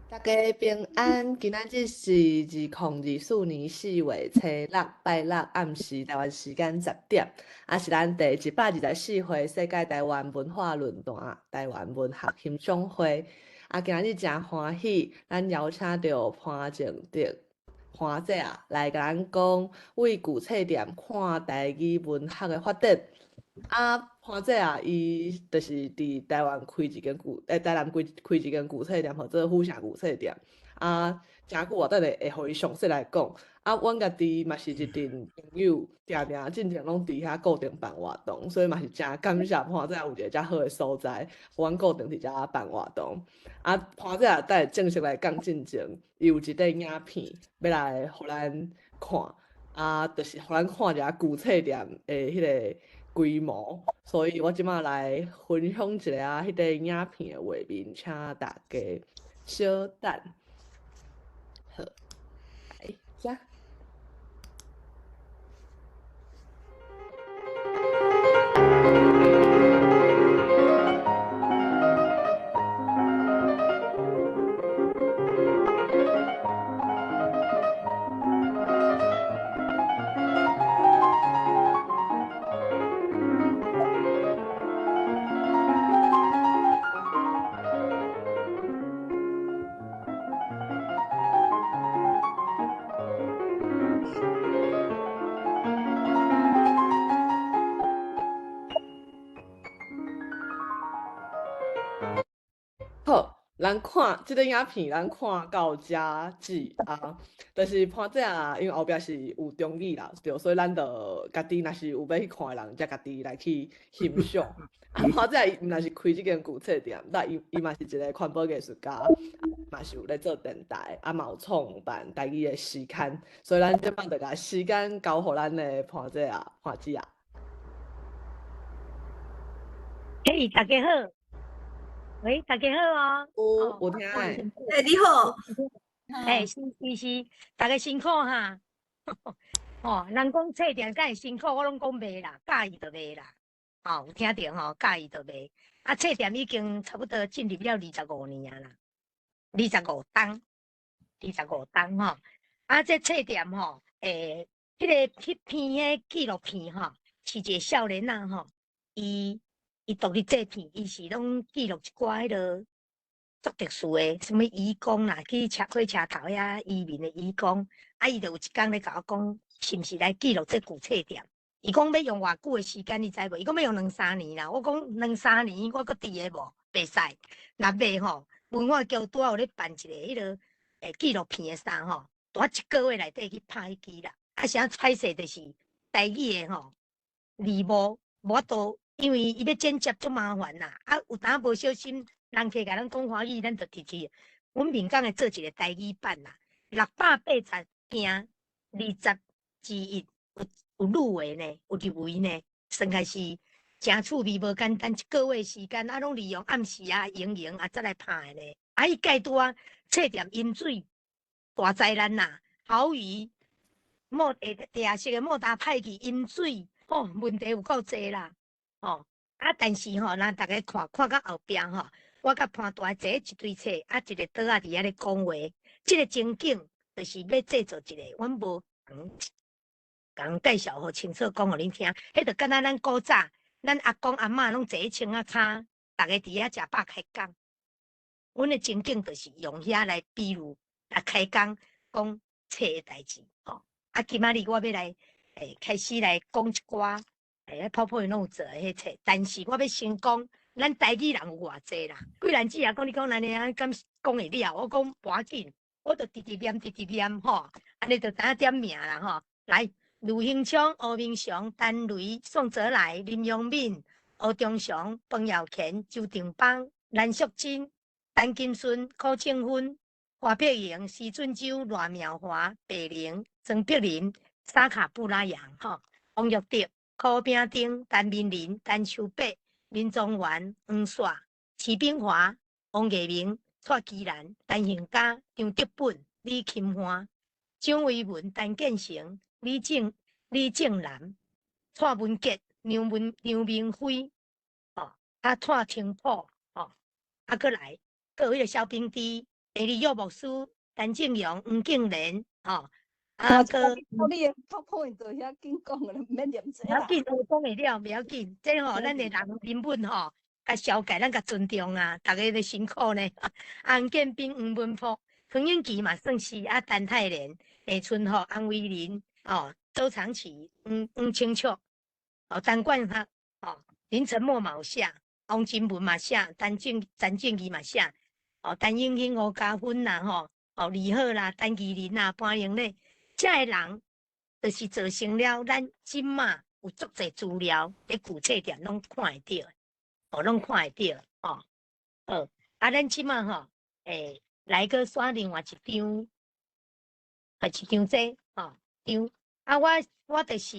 大家平安，今仔日是2024年4月初六，拜六暗時台灣時間10點，啊是咱第124回世界台灣文化論壇台灣文學欣賞會。啊，今日誠歡喜，咱邀請著潘正德潘姐啊來共咱講為舊冊店看台語文學的發展。啊，潘姐啊，伊就是佇台灣開一間舊，台南開開一間舊冊店，號做虎城舊冊店。啊，誠久啊，等下會予伊詳細來講。啊，阮家己嘛是一陣朋友，定定進前攏佇遐固定辦活動，所以嘛是誠感謝潘姐有一個遮好的所在，予阮固定佇遮辦活動。啊，潘姐啊，等下正式來講進前，伊有一塊影片欲來予咱看，啊，就是予咱看一下舊冊店的彼個規模，所以我這馬來分享一下彼塊影片的畫面，請大家稍等。好，來，遮。好，咱看這个影片，咱看到遮止啊。就是潘姐啊，因為後壁是有中語啦，對，所以咱就家己若是有欲去看的人，才家己來去欣賞。啊，潘姐伊毋但是開這間舊冊店，但伊伊嘛是一個環保藝術家，嘛是有咧做電台，啊嘛有創辦台語的詩刊，所以咱這擺就共時間交予咱的潘姐啊，潘姐啊。嘿，大家好。喂，大家好哦。有，有聽的。欸，你好。欸，是是是，大家辛苦哈。哦，人講冊店敢會辛苦，我攏講袂啦，佮意就賣啦。哦，有聽著吼，佮意就賣。啊，冊店已經差不多進入了25年啊啦，25冬，25冬吼。啊，這冊店吼，欸，彼個彼篇的紀錄片吼，是一個少年仔吼，伊。伊獨立製片，伊是攏記錄一寡彼落足特殊的，啥物移工啦，去車火車頭遐移民的移工，啊，伊就有一工咧共我講，是毋是來記錄這舊冊店？伊講欲用偌久的時間，你知無？伊講欲用兩三年啦。我講兩三年，我閣佇个無？袂使。若袂吼，文化局拄仔有咧辦一个彼落紀錄片的啥吼，拄仔一個月內底去拍彼支啦。啊，啥歹勢就是台語的吼，字幕無法度。因為伊欲剪接足麻煩啦，啊，有當無小心，人客共咱講華語，咱就直直。阮民間會做一個台語版啦，680件，20之一有有入圍呢，有入圍呢，算起是誠趣味，無簡單。一個月時間，啊，攏利用暗時啊、閒閒啊，才來拍的呢。啊，彼屆拄仔冊店淹水大災難啦，豪雨，莫地地下室的莫達歹去淹水，吼，問題有夠濟啦。吼，啊！但是吼，咱逐家看看到後壁吼，我佮潘大坐一堆冊，啊，一個桌仔佇遐咧講話，這個情景就是欲製造一個，阮無共共介紹予清楚，講予恁聽。彼就敢若咱古早，咱阿公阿嬤攏坐佇窗仔跤，逐家佇遐食飽開講。阮的情景就是用遐來比喻來開講，講冊的代誌。吼，啊，今仔日我欲來開始來講一寡。欸，泡泡伊攏有做彼冊，但是我欲先講，咱台語人有偌濟啦。桂蘭姊也講，你講按呢啊，敢講會了？我講無要緊，我就直直念，直直念吼，按呢就知影點名啦吼。來，呂興昌、吳明祥、陳雷、宋澤來、林陽敏、吳忠祥、彭耀乾、周定邦、藍淑珍、陳金順、柯庆芬、華碧瑩、施俊洲、賴妙華、白玲、曾碧林、沙卡布拉揚吼，王玉德。柯秉丁、陳明仁、陳秋伯、林宗元、黄雪、徐炳华、王艺明、蔡其兰、陈兴嘉、张德本、李钦汉、蒋维文、陈建成、李正、李正南、蔡文杰、梁文梁明辉，哦，啊蔡清甫，哦，啊阁来，阁有彼个萧秉治、第二约牧师陈正阳、黄敬仁，吼，啊，阁你的 PowerPoint 就遐紧讲了，毋免念这啦。袂要紧，我讲会了，袂要紧。这吼，咱的人根本吼，共消解，咱共尊重啊，逐家咧辛苦呢。洪建斌、黄文福、彭英奇嘛算是啊，陈泰莲、李春福、安维林、哦，周长奇、黄黄清秋、哦，陈冠学、哦，林晨墨嘛有写，王金文嘛写，陈正陈正义嘛写，哦，陈英英、吴家芬啦，吼，哦，李贺啦，陈义林啦，潘英礼，遮个人，就是造成了咱这马有足济资料伫旧册店拢看会著，哦，拢看会著，哦，好，啊，咱这马吼，来阁刷另外一张，啊，一张这，吼，张，啊，我就是，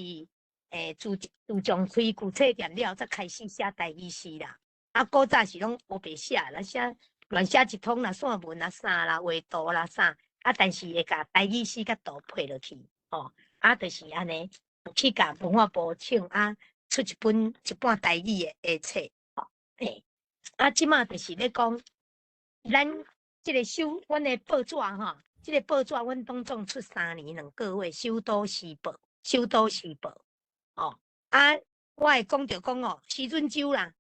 自从开旧册店了，才开始写台语诗啦。啊，古早是拢乌白写，啦写乱写一通啦，散文啦，啥啦，画图啦，啥，啊，但是会共台语诗佮图配落去，吼，啊，就是按呢，去共文化部请啊，出一本一半台语的册，吼，嘿，啊，这马就是咧讲，咱这个收阮的报纸吼，这个报纸阮当总出3年2个月，首都时报，首都时报，哦，啊，我会讲著讲哦，徐润洲啦，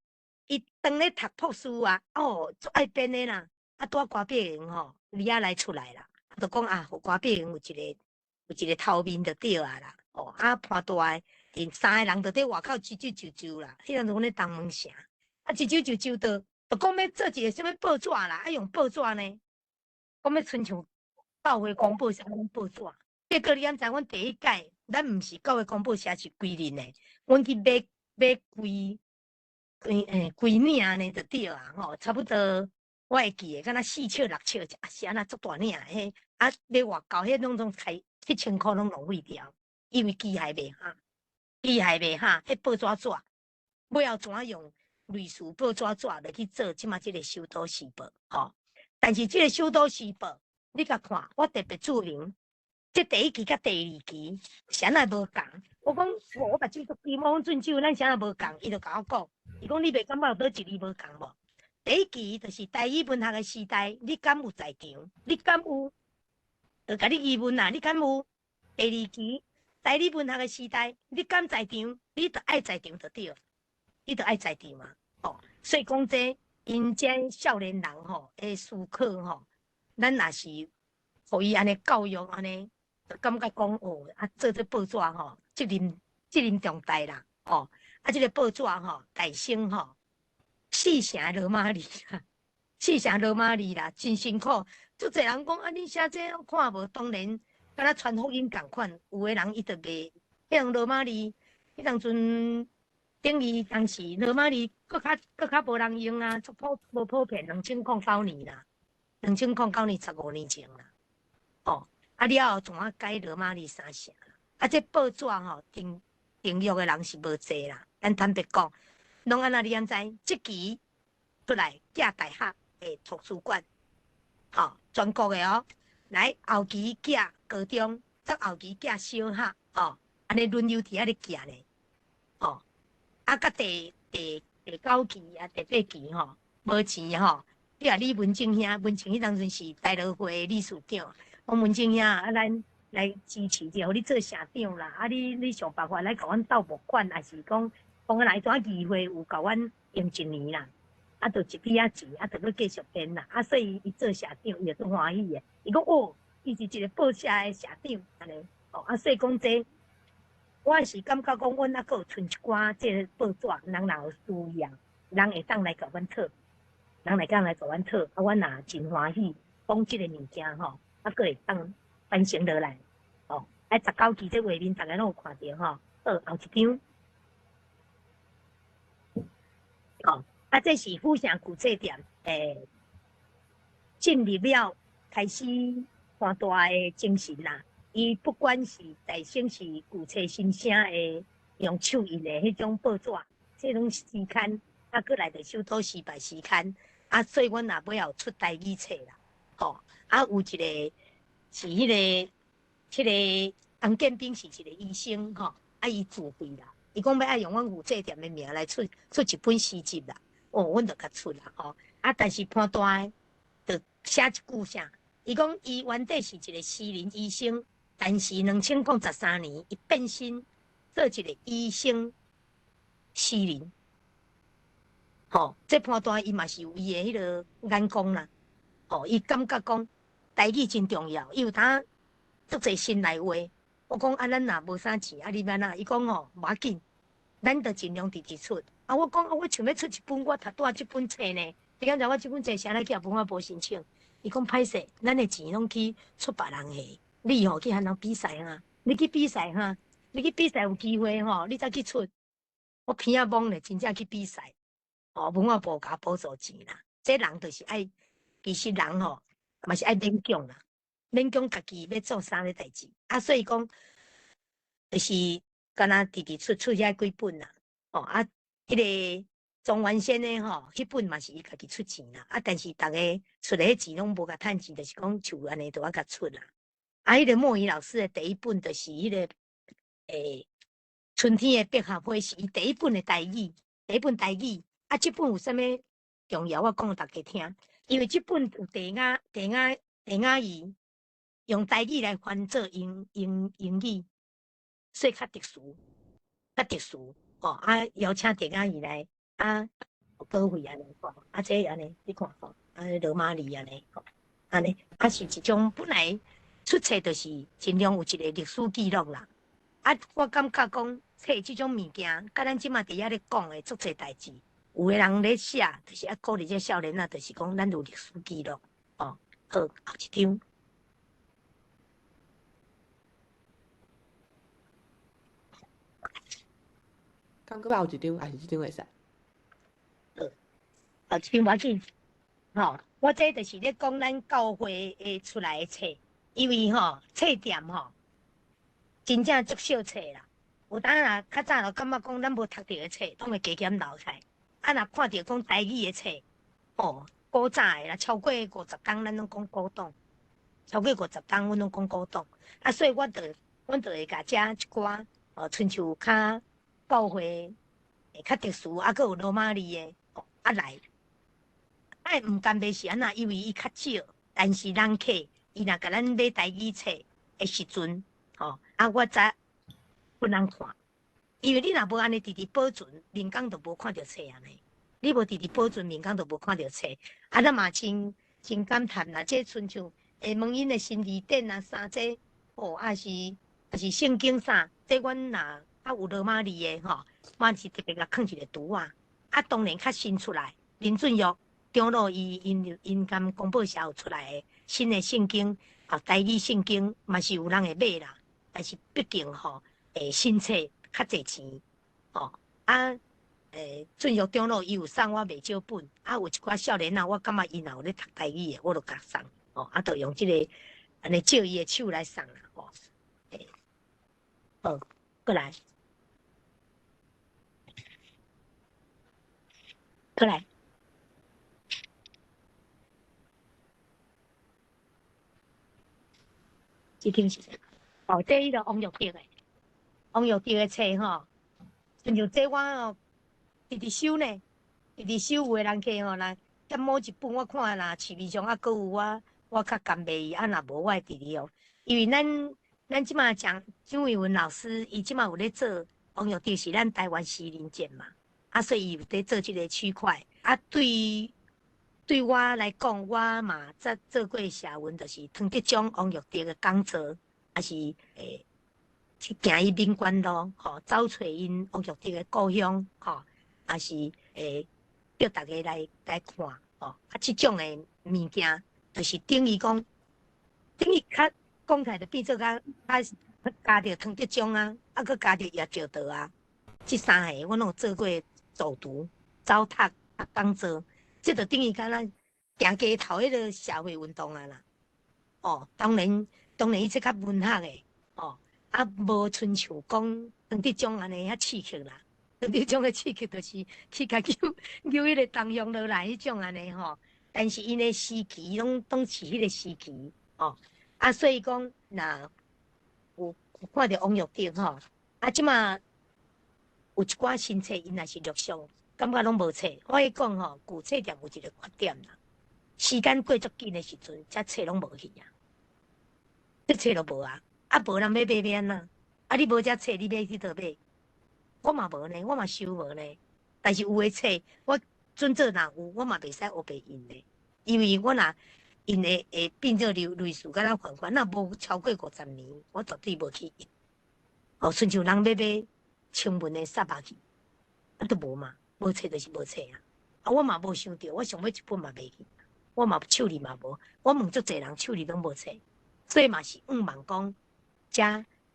伊当咧读博士啊，哦，足爱编的啦，啊，拄歌碧云吼，离遐来出来啦，就讲啊，予歌碧云有一个头面就对啊啦，哦，啊，潘大的，𪜶三个人就伫外口吱吱啾啾啦，彼阵阮咧东门城，啊，吱吱啾啾的，就讲欲做一个啥物报纸啦，啊，用报纸呢，讲欲亲像教会公报社彼种报纸，结果你敢知阮第一届，咱毋是教会公报社是规印的，阮去买买规规规领呢就对啊吼，差不多我会记得，敢若4尺6尺，啊是按怎足大领彼，啊咧外口彼拢总开7000箍拢浪费掉，因为机械袂合，机械袂合，彼报纸纸，尾后怎用类似报纸纸来去做这马这个首都时报吼，但是这个首都时报，你共看，我特别注明，这第一期佮第二期啥若无仝。我讲我目睭足金，我讲准手，咱啥若无仝，伊就共我讲，伊讲你袂感觉有佗一字无仝无？第一期就是台语文学的时代，你敢有在场？你敢有？就共你疑问啦，你敢有？第二期台语文学的时代，你敢在场？你就爱在场就对，你就爱在场嘛。哦，所以讲这𪜶这少年人吼的思考吼，咱若是予伊按呢教育按呢，就感觉讲哦，啊做这报纸吼，责任重大啦，哦，啊这个报纸吼，大声吼，四成罗马字啦，四成罗马字啦，真辛苦。足济人讲啊，你写这拢看无，当然敢若传福音仝款，有的人伊就袂，彼种罗马字，彼当阵等于当时罗马字阁较无人用啊，足普无普遍，2009年啦，2009年15年前啦，哦，啊了后怎啊改罗马字三成啦？啊，这报纸吼订订阅的人是无济啦，咱坦白讲，拢按怎你敢知？这期出来寄大学的图书馆，吼，全国的哦，来后期寄高中，再后期寄小学，吼，按呢轮流伫遐咧寄呢，吼，啊，佮第九期啊，第八期吼，无钱吼，你啊李文正兄，文正彼当阵是大乐会理事长，讲文正兄啊，咱来支持者，予你做社长啦，啊你想办法来共阮斗募款，抑是讲讲啊来怎议会有共阮用一年啦，啊，就一笔仔钱，啊，就阁继续编啦，啊，所以伊做社长，伊就足欢喜的。伊讲哦，伊是一个报社的社长，按呢，哦，啊，所以讲这，我是感觉讲，阮犹阁有賰一寡这个报纸，人若有需要，人会当来共阮讨，人会当来共阮讨，啊，阮也真欢喜，讲这个物件吼，啊，阁会当传承落来，哦，啊，19期这画面逐家拢有看著吼，好，后一张，哦，啊，这是府城旧册店，进入了开始看大的精神啦。伊不管是大省是旧册新声的用手印的彼种报纸，这拢是期刊，啊，阁来就首都时报时刊，啊，所以阮也尾后出台语册啦，吼，啊，有一个是彼个洪建斌是一个医生吼，啊，伊自费啦，伊讲欲爱用阮旧册店的名来出出一本诗集啦，哦，阮就共出啦，吼，啊，但是潘大的，就寫一句啥？伊講伊原底是一個私人醫生，但是2013年，伊變身做一個醫生詩人。吼，這判斷伊嘛是有伊的彼个眼光啦。吼，伊感覺講台語真重要，伊有當足濟心內話。我講啊，咱若無啥錢，啊你欲按怎？伊講吼，無要緊，咱就盡量直直出。啊，我講啊，我想欲出一本，我讀拄這本冊呢。你敢知我這本冊啥來去文化部申請？伊講歹勢，咱的錢攏去出別人的，你吼去予人比賽哈？你去比賽哈？你去比賽有機會吼，你才去出。我鼻仔懵咧，真正去比賽。哦，文化部共補助錢啦。這人就是愛，其實人吼嘛是愛勉強啦，勉強家己欲做啥物代誌。啊，所以講就是敢若直直出出遐幾本啦。哦啊，彼个莊元先的吼，彼本嘛是伊家己出錢啦。啊，但是逐家出的彼錢攏無共趁錢，就是講像按呢就愛共出啦。啊，彼个莫儀老師的第一本就是彼个春天的百合花，是伊第一本的台語，第一本台語。啊，這本有啥物重要？我講予大家聽。因為這本有地亞、地亞、地亞語，用台語來翻做英英英語，所以較特殊，較特殊。哦，啊，邀請地亞語來，啊，保費按呢，啊，這按呢，你看吼，啊，羅馬字按呢，按呢，啊，是一種本來出冊就是盡量有一個歷史記錄啦。啊，我感覺講冊這種物件，佮咱這馬佇遐咧講的足濟代誌。有的人咧寫，就是愛鼓勵這少年仔，就是講咱有歷史記錄，哦，好，後一張。剛閣後一張，還是這張會使？好，後一張無要緊。吼，我這就是咧講咱教會會出來的冊，因為吼冊店吼真正足少冊啦。有當若較早就感覺講咱無讀著的冊，攏會加減留起來。啊！若看著講台語的冊，哦，古早的啦，超過50冬，咱攏講古董；超過50冬，阮攏講古董。啊，所以我就，阮就會共遮一寡，哦，親像較教會較特殊，啊，閣有羅馬字的，哦，啊來。啊，毋甘袂是按怎，因為伊較少，但是人客伊若共咱買台語冊的時陣，吼，啊，我才分人看。因為你若無按呢直直保存，民間就無看著冊按呢。你無直直保存，民間就無看著冊。啊，咱嘛真真感嘆啦！這親像問𪜶的新字典啊啥這，哦，抑是抑是聖經啥，這阮若較有羅馬字的吼，嘛是特別共囥一个櫥仔。啊，當然較新出來，林俊育長老伊𪜶𪜶含公報社有出來的新的聖經啊，台語聖經嘛是有人會買啦。但是畢竟吼，新冊。較濟錢，吼啊！俊育長老伊有送我袂少本，啊，有一寡少年仔，我感覺伊若有咧讀台語的，我就共送，吼啊，就用這个按呢借伊的手來送啦，吼。好，過來，過來，這張是啥？哦，這彼个王玉德的。王玉德的冊吼，親像這我哦，直直收呢，直直收有的人客吼，若欠某一本我看若市面上猶閣有我，我較甘賣伊，啊若無我會直直哦。因為咱咱這馬講張偉文老師，伊這馬有咧做王玉德是咱台灣詩人節嘛，啊所以伊有佇做這个區塊。啊對對我來講，我嘛則做過社運，就是湯德章、王玉德的講座，抑是去行伊民權路，吼，走揣𪜶王玉德的故鄉，吼，也是叫大家來來看，吼，啊，這種的物件，就是等於講，等於較講起來就變做較較加著湯德章啊，啊，閣加著葉石道啊，這三个我攏有做過走讀、走讀啊講座，這就等於敢若行街頭彼个社會運動啊啦，哦，當然當然伊這較文學的，哦。啊，無親像講湯德章按呢遐刺激啦。湯德章的刺激就是去共揪揪彼个同鄉落來彼種按呢吼。但是𪜶的時期攏攏是彼個時期吼。啊，所以講若有有看著王玉德吼，啊，這馬有一寡新冊，𪜶也是陸續感覺攏無冊。我去講吼，舊冊店有一個缺點啦，時間過足緊的時陣，這冊攏無去啊，這冊都無啊，啊無人欲買欲按怎？啊你無這冊，你欲去佗買？我嘛無呢，我嘛收無呢。但是有的冊，我準做若有，我嘛袂使烏白印的，因為我若印的會變做類似敢若犯法，若無超過50年，我絕對無去印。哦，親像人欲買清文的煞目去，啊都無嘛，無冊就是無冊啊。啊，我嘛無想著，我想欲一本嘛袂去，我嘛手裡嘛無，我問足濟人手裡攏無冊，所以嘛是向望講，遮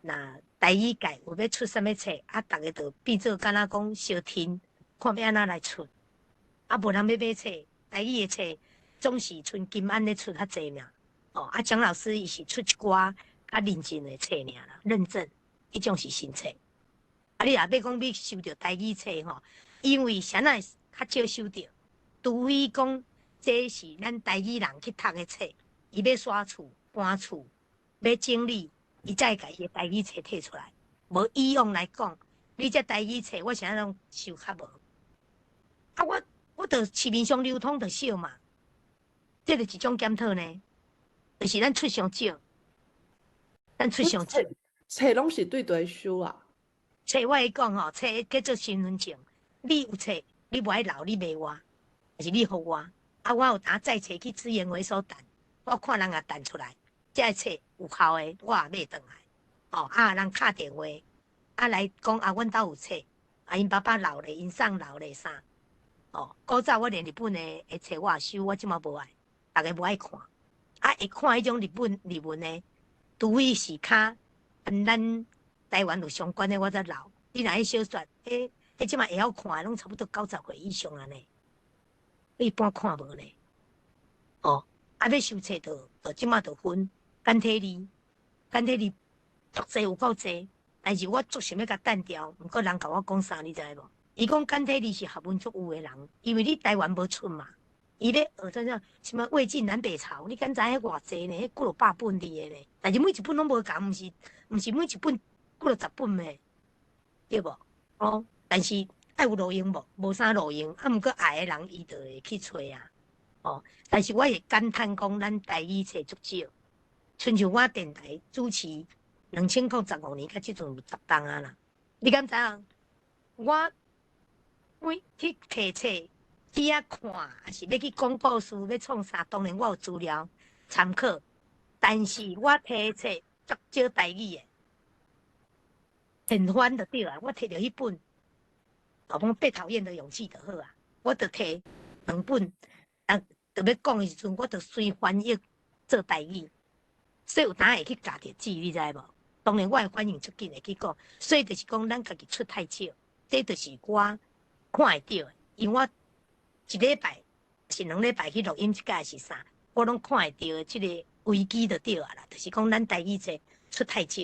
若台語界有欲出啥物冊，啊，逐家就變做敢若講相聽，看欲按怎來出。啊，無人欲買冊，台語的冊總是賰金安咧出較濟爾。哦，啊，蔣老師伊是出一寡較認真的冊爾啦，認證，彼種是新冊。啊，你若欲講欲收著台語冊吼，因為啥物較少收著？除非講這是咱台語人去讀的冊，伊欲刷厝、搬厝、欲整理，伊才會共伊的台語冊提出來。無以往來講，你這台語冊我啥攏收較無。啊，我著市面上流通著少嘛，這就是一種檢討呢，就是咱出傷少，咱出傷少。冊攏是對佗收啊？冊我會講吼，冊叫做身份證，你有冊，你無愛留，你賣我，還是你予我？啊，我有當載冊去資源回收站，我看人也彈出來，這个冊有效的，我也買轉來。哦，啊，人敲電話，啊來講啊，阮兜有冊，啊，𪜶爸爸留咧，𪜶送留咧啥？哦，古早我連日本的冊我也收，我這馬無愛，逐家無愛看。啊，會看彼種日本日文的，除非是較跟咱台灣有相關的，我才留。你若彼小說，彼這馬會曉看的，攏差不多90歲以上按呢，一般看無呢。哦，啊，欲收冊就這馬就分簡體字，簡體字足濟有夠濟，但是我足想欲共單調，毋過人共我講啥，你知無？伊講簡體字是學問足有的人，因為你台灣無出嘛，伊咧學啥啥什麼魏晉南北朝，你敢知彼偌濟呢？彼幾落百本佇个呢？但是每一本攏無仝，毋是每一本幾落十本的，對無？哦，但是愛有路用無？無啥路用，啊，毋過愛的人伊就會去揣啊。哦，但是我會感嘆講，咱台語冊足少，親像我電台主持2015年，到這陣有10冬啊啦。你敢知影？我每去提冊去遐看，抑是欲去講故事，欲創啥？當然我有資料參考，但是我提冊足少台語的，現翻就對啊。我提著彼本，我講被討厭的勇氣就好啊。我就提兩本，啊，就欲講的時陣，我就隨翻譯做台語，所以有當會去共著字，你知無？當然我的反應足緊會去講，所以就是講咱家己出太少，這就是我看會著的，因為我一禮拜是2禮拜去錄音，一擺是啥，我攏看會著這个危機就對啊啦，就是講咱台語冊出太少，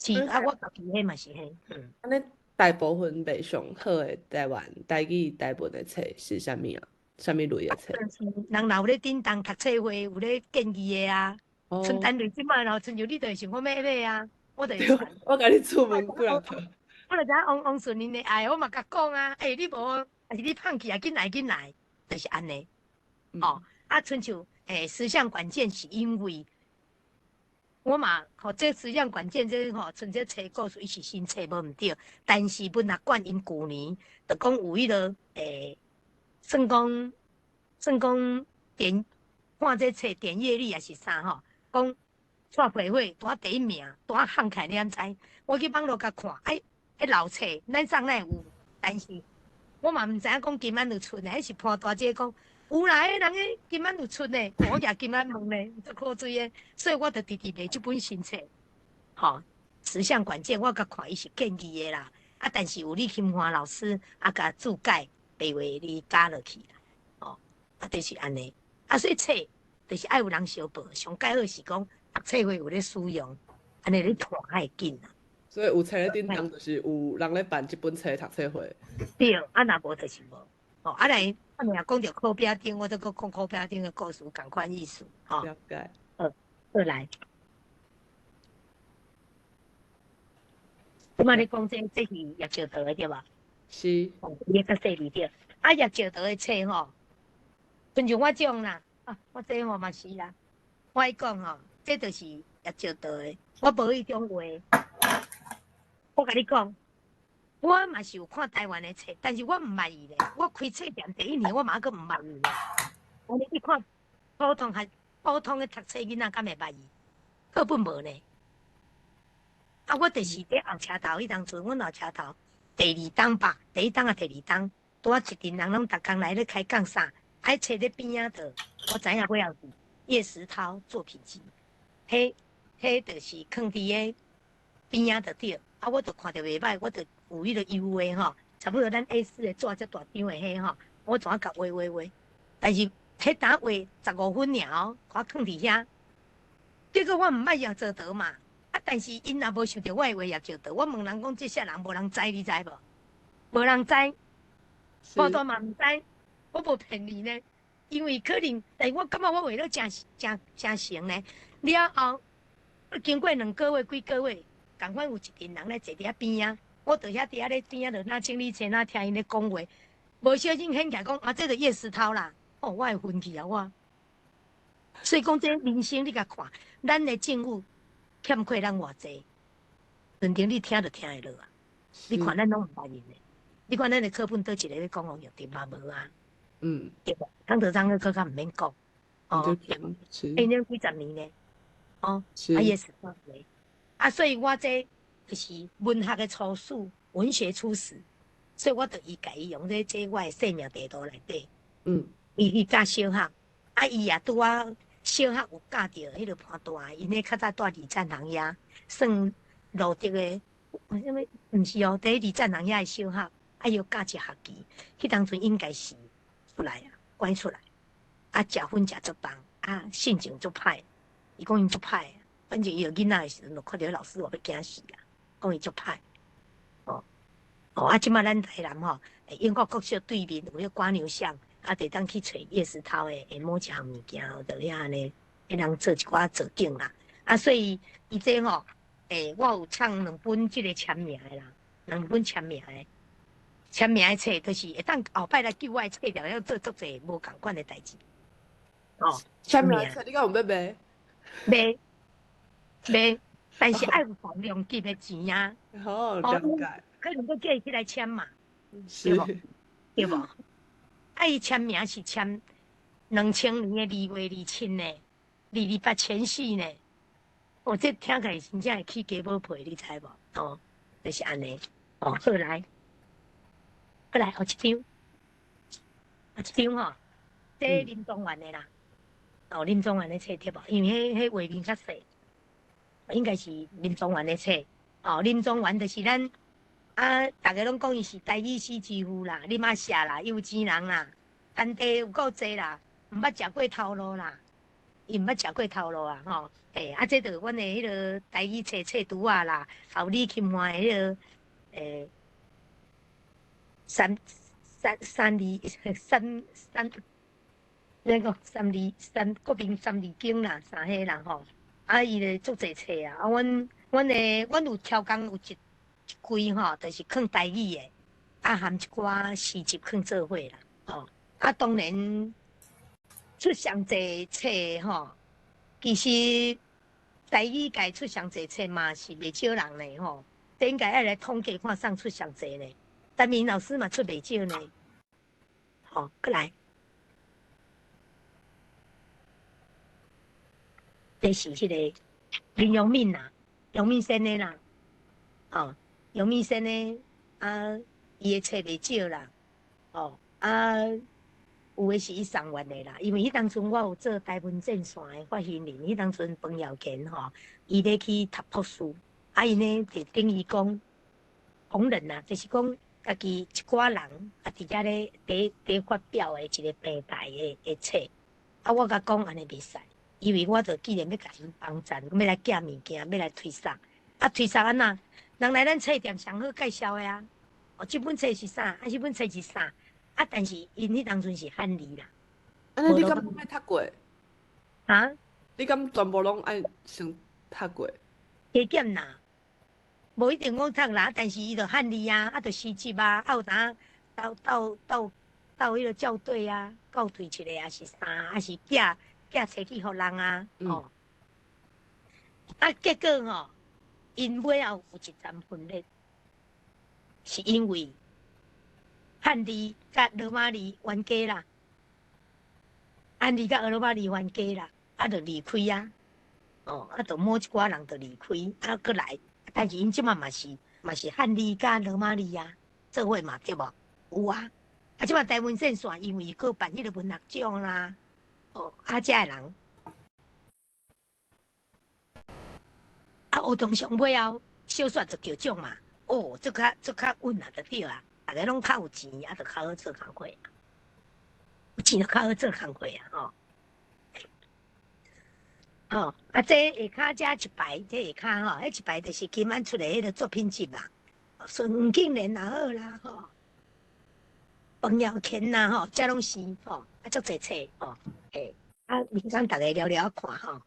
是啊，我家己彼嘛是彼，嗯。按呢大部分賣上好的台灣台語台文的冊是啥物啊？啥物類的冊？人若有咧叮當讀冊會，有咧建議的啊。賰單類這擺咯，親像你就會想講欲買啊，我就會傳。我共你出問幾若套。我就知影王王順𪜶的愛，我嘛共講啊，欸，你無，抑是你放棄啊，緊來緊來，就是按呢。哦，啊，親像十項管見是因為，我嘛，吼，這十項管見這吼，賰這冊故事，伊是新冊無毋對，但是文學館𪜶舊年就講有彼个算講點看這冊點閱率抑是啥吼，講蔡培慧拄仔第一名，拄仔喊起來，你敢知？我去網路共看，哎，彼老冊咱送咱有，但是我嘛毋知影講今晚就出呢，彼是潘大姐講有啦，彼人彼今晚有出呢，我舉今晚問呢，足可水的，所以我就直直買這本新冊，吼，十項管見我共看伊是建議的啦，啊，但是有李金華老師啊，共注解白話你加落去啦，哦，啊，就是按呢，啊，所以冊就是愛有人相報，上蓋好是講讀冊會有咧使用，按呢咧傳較會緊啦。所以有冊咧叮當，就是有人咧辦這本冊讀冊會。對，啊，若無就是無。哦，啊來，啊若講著苦餅丁，我閣講苦餅丁的故事，仝款意思，吼。了解。好，好來。這擺咧講這是葉石濤的對無？是。哦，伊較細膩對。啊，葉石濤的冊吼，親像我這種啦，啊，我這我嘛是啦。我愛講吼，這就是葉石濤的，我無彼種話。我共你講，我嘛是有看台灣的冊，但是我毋捌伊咧。我開冊店第一年，我嘛閣毋捌伊咧。我你去看普通學普通的讀冊囡仔，敢會捌伊？課本無呢。啊，我就是佇後車頭彼當陣，阮後車頭第二檔吧，第一檔啊第二檔，拄仔一陣人攏逐工來咧開講啥，愛冊咧邊仔度，我知影尾後是葉石濤作品集，彼彼就是囥佇个邊仔就對。啊，我就看著袂歹，我就有彼個優惠吼，差不多咱 A4 的紙遮大張的彼吼，我怎啊共畫畫畫，但是彼當畫15分爾哦，我囥佇遐，結果我毋捌葉石濤嘛，啊，但是𪜶也無想著我會畫葉石濤，我問人講這啥人，無人知，你知無？無人知，我都嘛毋知，我無騙你呢，因為可能，但是我感覺我畫了誠誠誠成呢。了後，經過2個月、幾個月，仝款有一群人咧坐佇遐邊仔，我佇遐佇遐咧邊仔就若清理冊，若聽𪜶咧講話，無小心顯起來講啊，這就葉石濤啦，哦，我會昏去啊我。所以講這人生你共看，咱的政府欠缺咱偌濟，論定你聽就聽會落啊。你看咱攏毋捌𪜶的，你看咱的課本佗一個咧講王育德嘛無啊？對無？湯德章閣閣較毋免講，哦，欸，恁幾十年呢？哦，啊葉石濤咧，啊，所以我這就是文學的初始，文學初始，所以我就伊共伊用咧這我的生命地圖內底。伊去教小學，啊，伊也拄仔小學有教著彼個潘大，𪜶咧較早蹛二戰行遐，算路德的，啥物？毋是哦，佇二戰行遐的小學，啊，伊有教一學期，彼當陣應該是出來啊，趕出來，啊，食薰食足重，啊，性情足歹，伊講𪜶足歹，反正伊有囡仔的時陣，就看著老師我欲驚死啊，講伊足歹，哦，哦，啊，這擺咱台南吼，英國國小對面有彼個蝸牛巷。啊，就會當去揣葉石濤的某一項物件，就遐按呢，彼人做一寡造景啦。啊，所以伊這吼，我有唱兩本這个簽名的啦，兩本簽名的，簽名的冊，就是會當後擺來叫我的冊了，要做足濟無仝款的代誌。哦，簽名冊你敢有欲賣？賣賣，但是愛有重量級的錢啊。好，了解。可能閣叫伊起來簽嘛，對無？對無？啊！伊簽名是簽2000年的2月27呢，228前夕呢。哦，這聽起來真正會起雞毛皮，你知無？哦，就是按呢。哦，好來，過來，予一張，予一張吼，這林宗元的啦。哦，林宗元的冊對無？因為彼畫面較細，應該是林宗元的冊。哦，林宗元就是咱。啊！逐家攏講伊是台語詩之父啦，你嘛寫啦，有錢人啦，田地有夠濟啦，毋捌食過頭路啦，伊毋捌食過頭路啊！吼，欸，啊，這就阮的彼个台語冊冊拄仔啦，還有李琴華的彼个欸，三三三字三三那個三字三國民三字經啦，啥彼啦吼，啊，伊就足濟冊啊，啊，阮阮的阮有超工有一。一季吼，就是囥台語的，啊含一寡詩集囥做伙啦，吼。啊，當然出上濟冊吼，其實台語界出上濟冊嘛是袂少人呢吼。這應該愛來統計看啥出上濟呢？陳明老師嘛出袂少呢。吼，閣來，這是彼个林陽敏啦，陽敏先的啦，吼。楊敏生呢？啊，伊的冊袂少啦，哦，啊，有的是伊送阮的啦。因為彼當陣我有做台文戰線的發行人，彼當陣彭耀賢吼，伊咧去讀博士，啊，伊呢就等於講同仁啊，就是講家己一寡人啊，佇遮咧佇佇發表的一個平台的的冊，啊，我共講按呢袂使，因為我就既然欲共𪜶幫贊，欲來寄物件，欲來推送，啊，推送按怎？人來咱冊店上好介紹的啊！哦，這本冊是啥？啊，這本冊是啥？啊，但是𪜶彼當陣是漢字啦。按呢你敢愛讀過？啊？你敢全部攏愛先讀過？加減啦，無一定講讀啦，但是伊就漢字啊，啊，就詩集啊，啊有當鬥鬥鬥鬥彼个校對啊，校對一个抑是啥，抑是寄寄冊去予人啊，哦。啊，結果吼，𪜶尾後有一層分裂，是因為漢字佮羅馬字冤家啦，漢字佮羅馬字冤家啦，啊，就離開啊，哦，啊，就某一寡人就離開，啊，閣來，但是𪜶這馬嘛是漢字佮羅馬字啊，做伙嘛對無？有啊，啊，這馬台灣陣線因為閣辦彼个文學獎啦，哦，啊，遮的人。啊，活動上尾後，小說就得獎嘛，哦，這較這較穩啊，就對啊，逐家攏較有錢，啊，就較好做工課，有錢就較好做工課啊，吼。吼，啊，這下跤遮一排，這下跤吼，彼一排就是今晚出的彼个作品集啦，孫黃敬蓮也好啦，吼，彭耀乾啦，吼，這攏是吼，啊，足濟冊吼，嘿，啊，明天逐家聊聊看吼。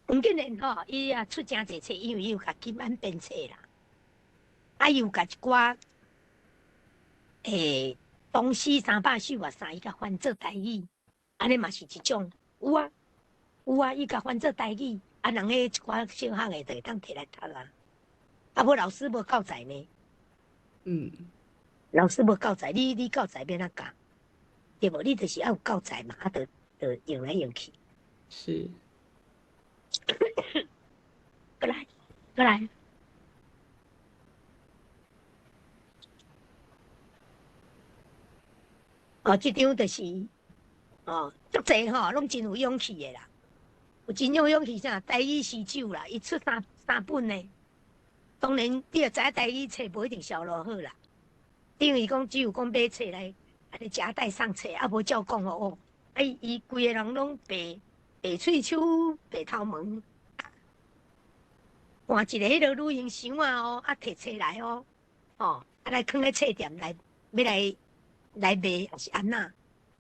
黃敬蓮吼，伊也出誠濟冊，因為伊有共金安編冊啦，啊，伊有共一寡，唐詩300首啊啥，伊共翻做台語，按呢嘛是一種，有啊，有啊，伊共翻做台語，啊，人彼一寡小學的就會當提來讀啊，啊，無老師無教材呢，老師無教材，你教材欲按怎教？對無？你就是愛有教材嘛，啊，就用來用去。是。過來，過來。哦，這張就是，哦，足濟吼，攏真有勇氣的啦。有真有勇氣啥？台語詩酒啦，伊出三本呢。當然，你也知影台語冊無一定銷路好啦。等於講只有講買冊來，按呢夾帶上冊，啊無照講哦。啊，伊規個人攏白白喙鬚、白頭毛，換一个彼个旅行箱啊哦，啊提冊來哦，吼，啊來囥咧冊店來，欲來來賣抑是按怎，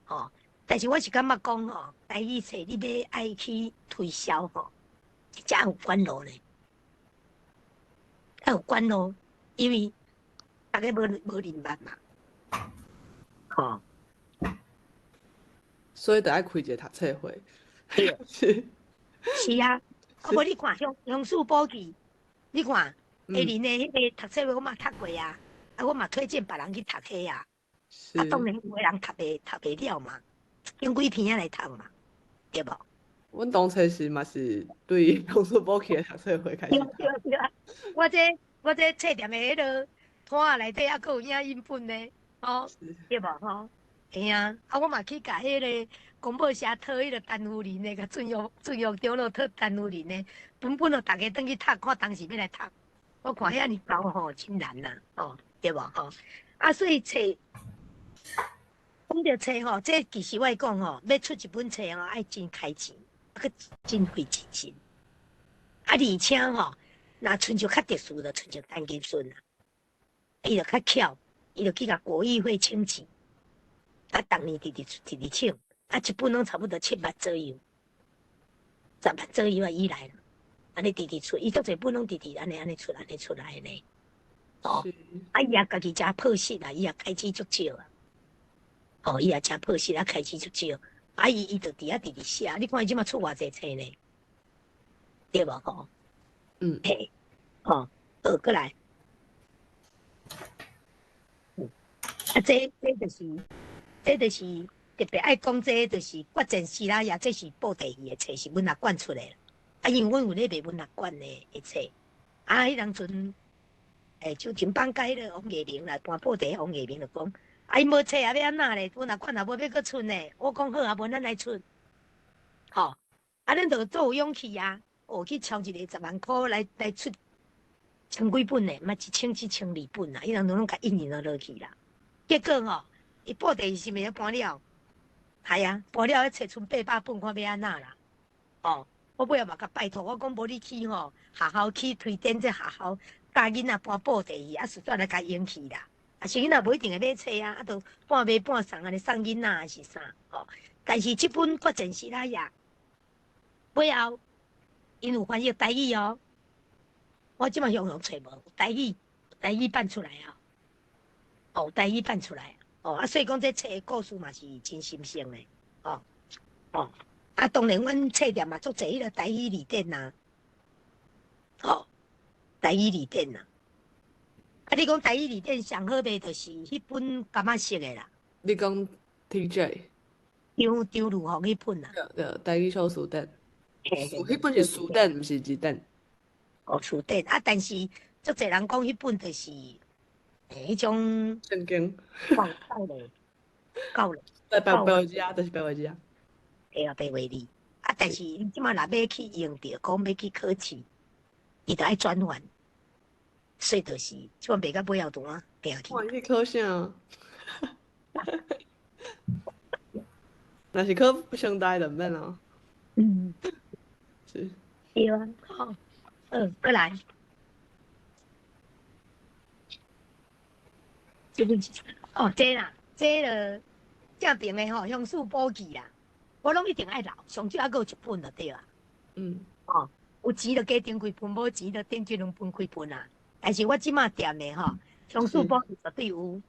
吼？但是我是感覺講吼，台語冊你欲愛去推銷吼，才有管路呢，愛有管路，因為逐家無認捌嘛，吼。所以得愛開一个讀冊會。對，是。是啊，啊無你看鄉事簿記，你看下林的彼个讀冊會我嘛讀過啊，啊我嘛推薦別人去讀彼啊，啊當然有的人讀袂了嘛，用幾篇仔來讀嘛，對無？阮當初時嘛是對鄉事簿記的讀冊會開始。對對對啊，我這冊店的彼个摊仔內底猶閣有影印本呢，吼，對無吼？嘿啊，啊我嘛去共彼个公報社討彼个陳夫人的，共准約長老討陳夫人的，本本予逐家轉去讀，看當時欲來讀。我看遐爾厚吼，真難啦，吼，對無吼？啊，所以冊講著冊吼，這其實我講吼，欲出一本冊吼，愛真開錢，閣真費精神。啊，而且吼，若親像較特殊，就親像陳金順啊，伊就較巧，伊就去共國議會請錢。啊，逐年直直直直請，啊，一本攏差不多7萬左右，10萬左右啊，以來啦，按呢直直出，伊足濟本攏直直按呢按呢出，按呢出來呢。哦，啊，伊也家己誠朴實啦，伊也開支足少啊。哦，伊也誠朴實啊，開支足少。啊，伊就佇遐直直寫，你看伊這馬出偌濟冊呢？對無吼？嘿，吼，好，閣來。啊，這就是特別愛講，這就是決戰西拉雅，這是布袋戲的冊，是文學館出的。啊，因為阮有咧賣文學館的冊，啊，彼當陣，周廷邦佮彼个王藝明啦，搬布袋王藝明就講，啊，伊無冊啊，欲按怎咧？文學館也無欲閣出呢。我講好啊，無咱來出，吼，啊，咱就足有勇氣啊，哦，去抄一个10萬箍來出千幾本呢，嘛1000、1200本啦，彼當陣攏共印印落去啦。結果吼，伊布袋是毋是搬了？系啊，搬了，彼冊賰800本，看欲按怎啦？哦，我尾仔嘛共拜託，我講無你去吼，學校去推展這學校教囡仔搬布袋戲，啊，順便來共用去啦。啊，是囡仔無一定會買冊啊，啊，就半賣半送，按呢送囡仔還是啥？吼，但是這本決戰西拉雅尾後，𪜶有翻譯台語哦。我這馬雄雄揣無台語，台語版出來啊。哦，台語版出來。哦，啊，所以講這冊的故事嘛是真神聖的，哦哦，啊，當然阮冊店嘛足濟彼个台語字典啊，哦，台語字典啊，啊，你講台語字典上好賣就是彼本柑仔色的啦。你講 TJ？張張如鳳彼本啊。對對，台語小辭典。彼本是詞典，毋是字典。哦，詞典啊，但是足濟人講彼本就是。彼種聖經，夠了，夠了。白白白話字啊，就是白話字啊。對啊，白話字。啊，但是你這馬若欲去用著，講欲去考試，伊就愛轉換，所以就是這馬賣到尾後段啊，定去。哇，你去考啥？若是考成大就毋免啊。是。對啊，好，閣來。這本是哦，這啦，這个正平的吼，鄉事簿記啦，我攏一定愛留，上少猶閣有一本就對啊。哦，有錢就加訂幾本，無錢就訂一兩本幾本啊。但是我這馬踮的吼，鄉事簿記絕對有。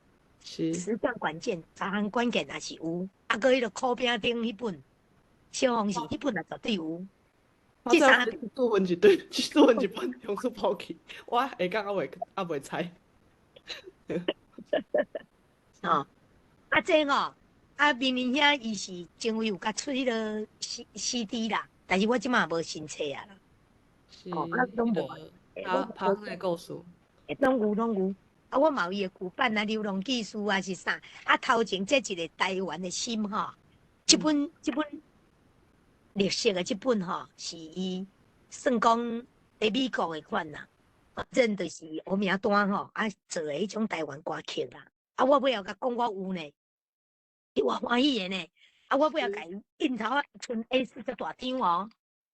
十項關鍵，十項關鍵也是有。啊，閣彼个苦餅頂彼本，小紅是彼本也絕對有。這三本。四分一對，四分一本鄉事簿記，我下講猶未猜。哦，啊，這吼，啊，明明兄伊是前位有共出彼个 CD 啦，但是我這馬無新冊啊啦。是。哦，啊，攏無。啊，拍的故事。攏有攏有，啊，我嘛有伊的舊版啊，流浪記事啊是啥？啊，頭前這一个台灣的心吼，這本綠色的這本吼，是伊算講佇美國的款啦，反正就是烏名單吼，啊做的彼種台灣歌曲啦。啊，我尾後共講我有呢，伊偌歡喜的呢。啊，我尾後共伊印頭啊，賰 A4 遮大張哦，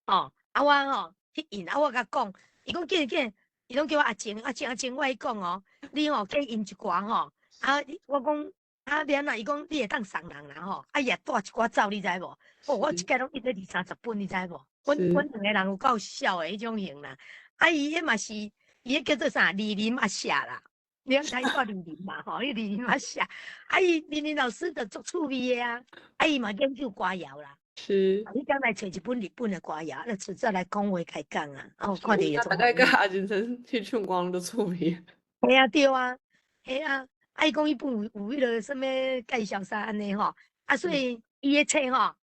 哦，啊我吼去印，啊我共講，伊講緊緊，伊攏叫我阿靜阿靜阿靜，我伊講哦，你吼去印一寡吼，啊我講啊欲按怎，伊講你會當送人啦吼，啊伊也帶一寡走，你知無？哦，我一擺攏印了二三十本，你知無？阮兩个人有夠痟的彼種型啦。啊，伊彼嘛是，伊彼叫做啥？李林阿舍啦。你通睇過李林嘛？吼，彼李林阿舍，啊伊林林老師就足趣味的啊，啊伊嘛研究歌謠啦。你將來揣一本日本的歌謠，你出再來講話開講啊，哦，看著會大概佮阿金生去唱歌都趣味。嘿啊，對啊，嘿啊，啊伊講伊本有彼个啥物介紹啥按呢吼，啊所以伊的冊吼，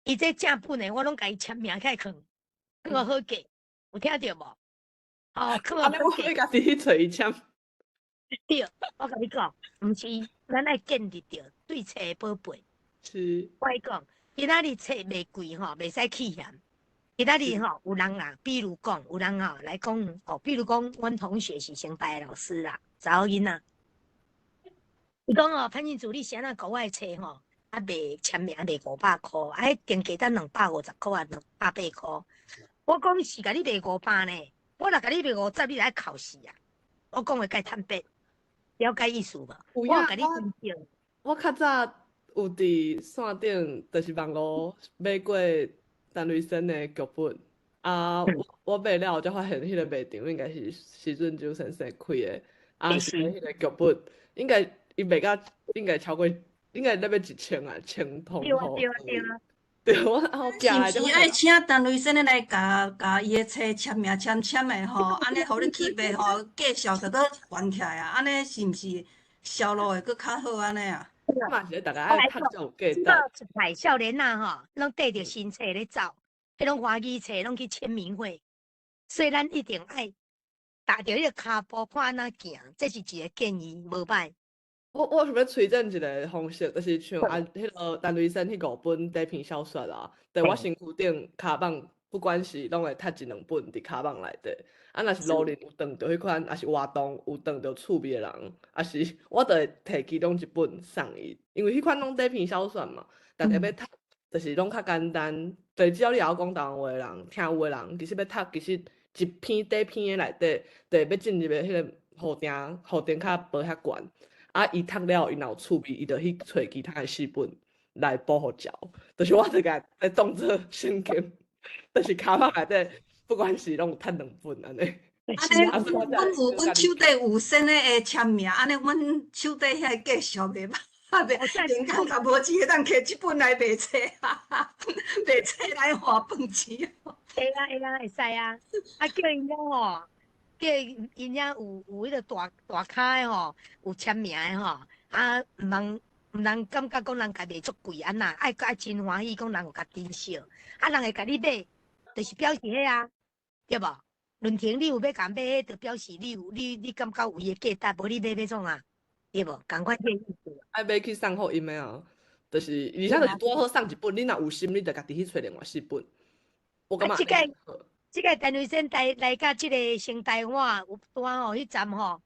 伊這正本的我攏共伊簽名起來囥，囥好價，有聽著無？哦，囥好價。我家己去揣伊簽。對，我共你講，毋是，咱愛建立著對冊的寶貝。我講，今仔日冊賣貴吼，袂使起嫌。今仔日吼，有人啊，比如講，有人吼來講，哦，比如講，阮同學是成大的老師啦，查某囡仔。伊講哦，潘靜祖，你是按怎共我的冊吼，啊賣簽名賣500箍，啊，彼定價單250箍啊，280箍。我講是共你賣五百呢，我若共你賣50，你來哭死啊！我講話介坦白。了解意思無？有我共你分析。我較早有佇線頂，就是網路買過陳雷生的劇本。啊，我買了後才發現，彼个賣場應該是徐俊洲先生開的。啊，是彼个劇本應該伊賣甲應該超過，應該咧欲1000啊，千通。對啊對啊對啊。對，我好驚。是毋是愛請陳雷生來共共伊的冊簽名簽簽的吼？按呢予你去賣吼，價數就閣懸起來啊！按呢是毋是銷路會閣較好按呢啊？嘛是逐家愛讀才有價值。這一派少年仔吼，攏綴著新冊咧走，彼攏歡喜冊攏去簽名會，所以咱一定愛踏著彼个跤步，看按怎行，這是一个建議，無歹。我想欲推薦一个方式，就是像啊，彼个陳雷生彼五本短篇小說啊，佇我身軀頂跤蠓，不管是攏會讀一兩本佇跤蠓內底。啊，若是路人有撞著彼款，抑是活動有撞著趣味的人，抑是我就會提其中一本送伊，因為彼款攏短篇小說嘛，逐家欲讀，就是攏較簡單。對，只要你會曉講台灣話的人，聽有的人，其實欲讀，其實一篇短篇的內底，就欲進入的彼个予定予定較無遐懸。啊！伊讀了，伊若有趣味，伊就去揣其他的四本來補予嚼。就是我就共來當做聖經，就是跤蠓內底，不管是攏有讀兩本按呢。按呢，阮有阮手底有先的会签名，按呢阮手底遐个介绍袂歹，袂，连工也無錢會當摕這本來賣冊，賣冊來換飯錢。會啊會啊會使啊，啊叫𪜶遐吼，叫𪜶遐有彼个大大跤的吼，有簽名的吼，啊毋通毋通感覺講人共賣足貴按那，愛愛真歡喜講人有共珍惜，啊人會共你買，就是表示彼啊，對無？論壇你有欲共買，彼就表示你有你你感覺有伊的價值，無你買欲創啥？對無？仝款這個意思。愛買去送予𪜶的啊，就是，而且就是拄好送一本，你若有心，你就家己去揣另外四本。我感覺。啊，這個這個陳慧珊來來佮這个成台灣有單吼，彼站吼，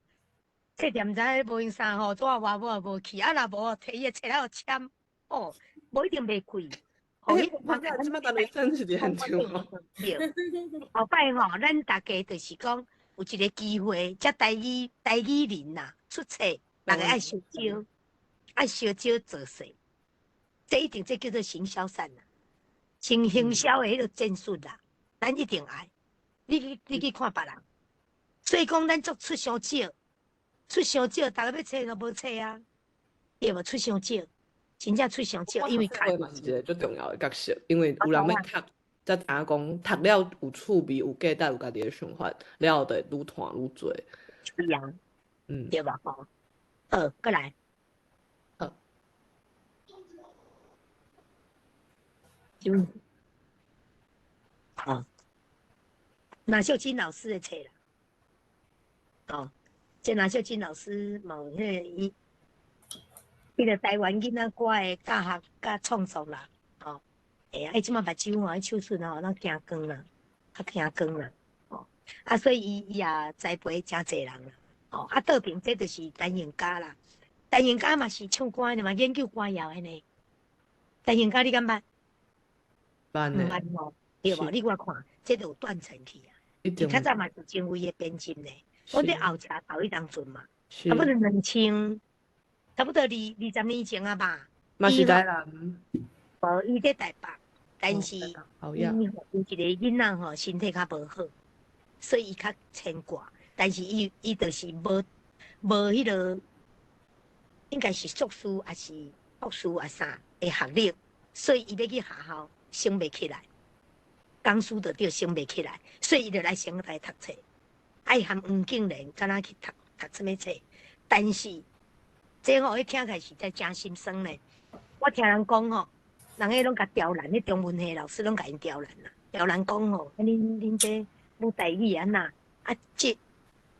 冊店毋知影無閒啥吼，怎啊外無也無去，啊若無提伊的冊來簽，哦，無一定袂貴。哦，彼個這擺陳慧珊是佇現場哦。對，後擺吼，咱大家就是講有一个機會，這台語台語人呐出冊，逐个愛相招，愛相招造勢，這一定這叫做行銷戰啦，行行銷的彼个戰術啦，咱一定愛。你去你去看別人，所以講咱做出傷少，出傷少，逐个欲冊都無冊啊，對無？出傷少，真正出傷少，因為冊嘛是一个足重要的角色，因為有人欲讀，才知影講讀了有趣味、有價值、有家己的想法，了後就會愈傳愈濟。是啊，對吧？吼，好，閣來。好。好。馬秀清老師的冊啦，哦，這馬秀清老師嘛有彼个伊，彼个台灣囡仔歌的教學佮創作啦，哦，欸，啊，伊這擺目睭吼，彼手術吼，攏驚光啦，較驚光啦，哦，啊，所以伊伊也栽培誠濟人啦，哦，啊，倒爿這就是陳永嘉啦，陳永嘉嘛是唱歌的嘛，研究歌謠的呢，陳永嘉你敢捌？捌呢。毋捌吼，對無？你我看，這就有斷層去啊。伊較早嘛是前衛的編輯呢，阮佇後車頭彼當陣嘛，差不多2000，差不多二20年前啊吧。嘛是台南。無，伊佇台北，但是伊有一个囡仔吼，身體較無好，所以伊較牽掛。但是伊伊就是無無彼个，應該是碩士抑是博士抑啥的學歷，所以伊欲去學校升袂起來。講師就對升袂起來，所以伊就來成大讀冊，愛含黃敬蓮敢若去讀讀啥物冊，但是這吼，彼聽起來實在誠心酸呢。我聽人講吼，人彼攏共刁難，彼中文系老師攏共𪜶刁難啦。刁難講吼，啊恁恁這母台語按那啊這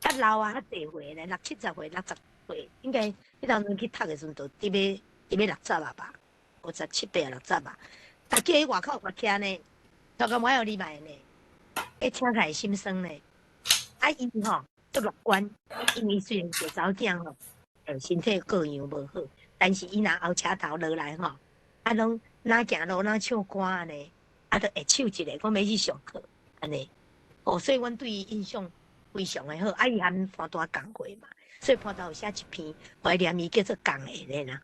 較老啊，較濟歲呢，六七十歲、60歲，應該彼當陣去讀的時陣，就佇欲佇欲六十啊吧，五十七八六十啊。逐叫伊外口跋徛呢。頭殼無愛予你買呢，彼聽起來心酸呢。啊，伊吼足樂觀，因為雖然一個查某囝吼，身體各樣無好，但是伊若後車頭落來吼，啊攏若行路若唱歌按呢，啊，就會手一个，講欲去上課按呢。哦，所以阮對伊印象非常的好。啊，伊含潘大共過嘛，所以潘大有寫一篇懷念伊，叫做共緣的啦。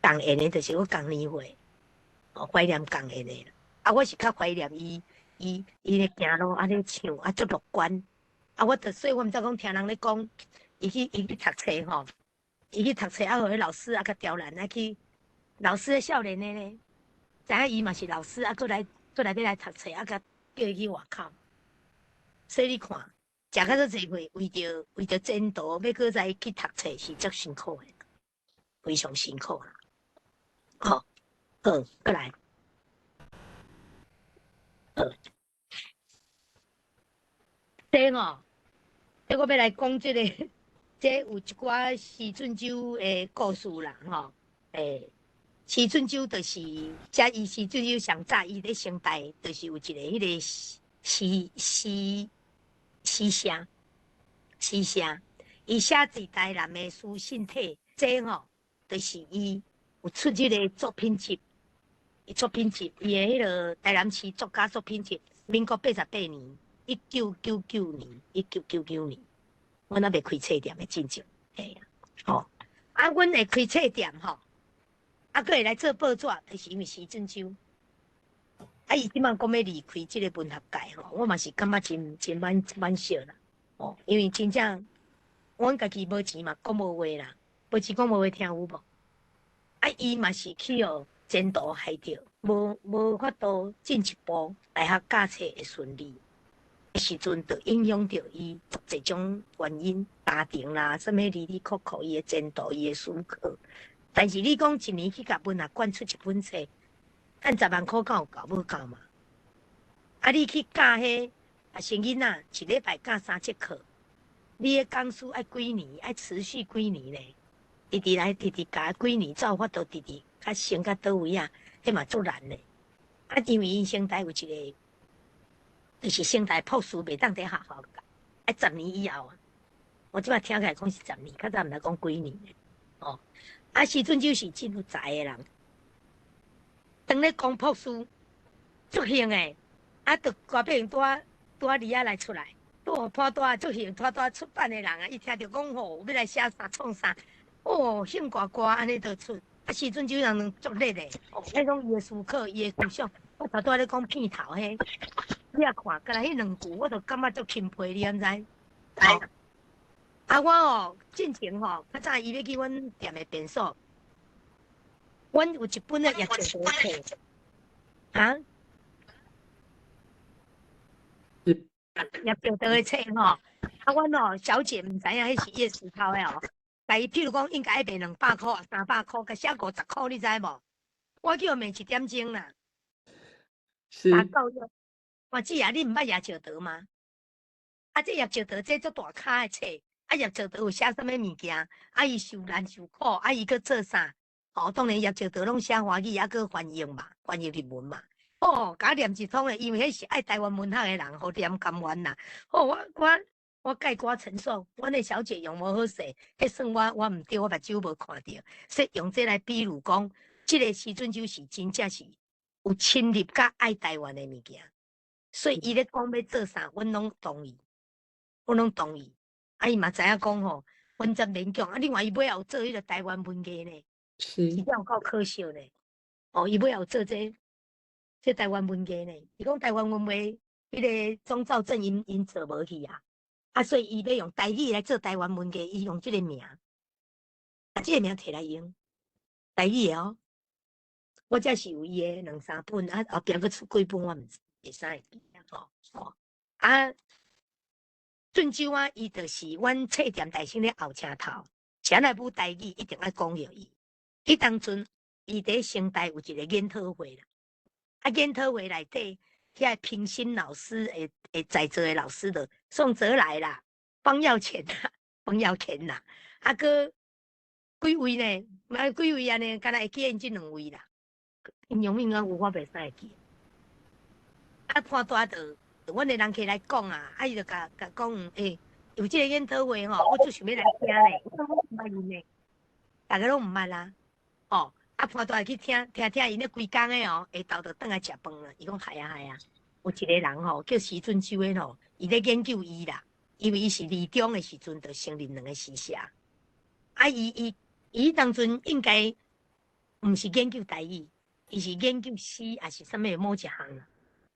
共緣的，就是我仝年歲，哦，懷念仝緣的。啊，我是較懷念伊，伊伊咧行路按呢唱，啊足樂觀。啊，我就所以我毋知講聽人咧講，伊去伊去讀冊吼，伊去讀冊啊，予彼老師啊共刁難啊去，老師少年的呢，知影伊嘛是老師啊，閣來閣來欲來讀冊啊，共叫伊去外口。所以你看，食較遮濟歲，為著為著前途，欲閣再去讀冊是足辛苦的，非常辛苦啦。好，好，閣來。好，這吼，這我欲來講這个，這有一寡徐春秋的故事啦，吼，欸，徐春秋就是，這伊徐春秋上早伊咧成大，就是有一个彼个詩詩詩社，詩社，伊寫佇台南的書信體，這吼，就是伊有出這个作品集。伊作品集，伊的彼个台南市作家作品集，民國88年，1999年，1999年，阮猶未開冊店的進前，嘿啊，吼，啊，阮會開冊店吼，啊，閣會來做報紙，就是因為徐春秋，啊，伊這擺講欲離開這个文學界吼，我嘛是感覺真真惋惋惜啦，哦，因為真正阮家己無錢嘛，講無話啦，無錢講無話聽有無？啊，伊嘛是去予前途害著，無法度進一步大學教冊會順利。時陣就影響著伊足濟種原因，家庭啦，啥物哩哩扣扣，伊的前途，伊的思考。但是你講一年去共文學館出一本冊，趁10萬箍敢有夠無夠嘛？啊，你去教彼學生囡仔，一禮拜教三節課，你的講師愛幾年，愛持續幾年呢？直直來，直直教幾年，才有法度直直較升較佗位啊？彼嘛足難的。啊，因為𪜶成大有一個，就是成大博士袂當佇學校教，愛十年以後啊。我這擺聽起來講是十年，較早毋知講幾年呢。哦，啊，時陣就是真有才的人，當咧講博士，足興的，啊，就歌變拄仔拄仔離遐來出來，拄予破大足興，拖大出版的人啊，伊聽著講吼，欲來寫啥創啥，哦，興呱呱按呢就出。啊，時陣就人足熱的，哦，彼種伊的思考，伊的思想，我頭拄仔咧講片頭彼，你也看，敢若彼兩句，我就感覺足欽佩，你敢知？啊，我哦，進前吼，較早伊欲去阮店的便所，阮有一本的葉石德冊，啊？葉石德的冊吼，啊，阮哦小姐毋知影彼是葉石濤的哦。共伊譬如講，應該愛賣200箍啊，300箍，共寫50箍，你知無？我叫罵一點鐘啦。是。啊，教育，我姊啊，你毋捌葉石德嗎？啊，這葉石德這足大咖的冊，啊，葉石德有寫啥物物件？啊，伊受難受苦，啊，伊閣做啥？哦，當然葉石德攏寫華語，啊，閣翻譯嘛，翻譯日文嘛。哦，共念一通咧，因為彼是愛台灣文學的人，予念甘願啦。哦，我概括陳述，阮的小姐用無好勢，彼算我毋對，我目睭無看著。說用這來比喻講，這個時陣就是真正是有深入佮愛台灣的物件，所以伊咧講欲做啥，阮攏同意，阮攏同意。啊，伊嘛知影講吼，阮才勉強。啊，另外伊尾後有做彼個台灣文藝呢，真正有夠可惜呢。哦，伊尾後做這台灣文藝呢，伊講台灣文藝，彼個鍾肇政𪜶做無去啊。啊，所以伊欲用台語來做台灣文藝，伊用這個名，啊，這個名提來用，台語的哦。我這是有伊的兩三本，啊，後壁閣出幾本，我毋知會使會記啊吼。吼，啊，俊洲啊，伊就是阮冊店大聲咧後車頭，啥來舞台語一定愛講著伊。彼當陣伊佇成大有一個研討會啦，啊，研討會內底。遐評審老師會在座的老師就宋哲來啦，方耀前啦，方耀前啦，啊，閣幾位呢？啊，幾位按呢？敢若會記𪜶這兩位啦。𪜶用應該有我袂使會記。啊，潘大就阮的人客來講啊，啊，伊就共共講，欸，有這個研討會吼，我足想欲來聽咧，我毋捌𪜶呢，逐家攏毋捌啦，哦。啊，潘大去聽聽聽，𪜶咧規工的哦，下晝就轉來食飯啦。伊講係啊係啊，有一個人吼叫徐俊洲的吼，伊咧研究伊啦，因為伊是二中的時陣就成立兩個詩社。啊，伊當陣應該毋是研究台語，伊是研究詩，抑是啥物某一項啦。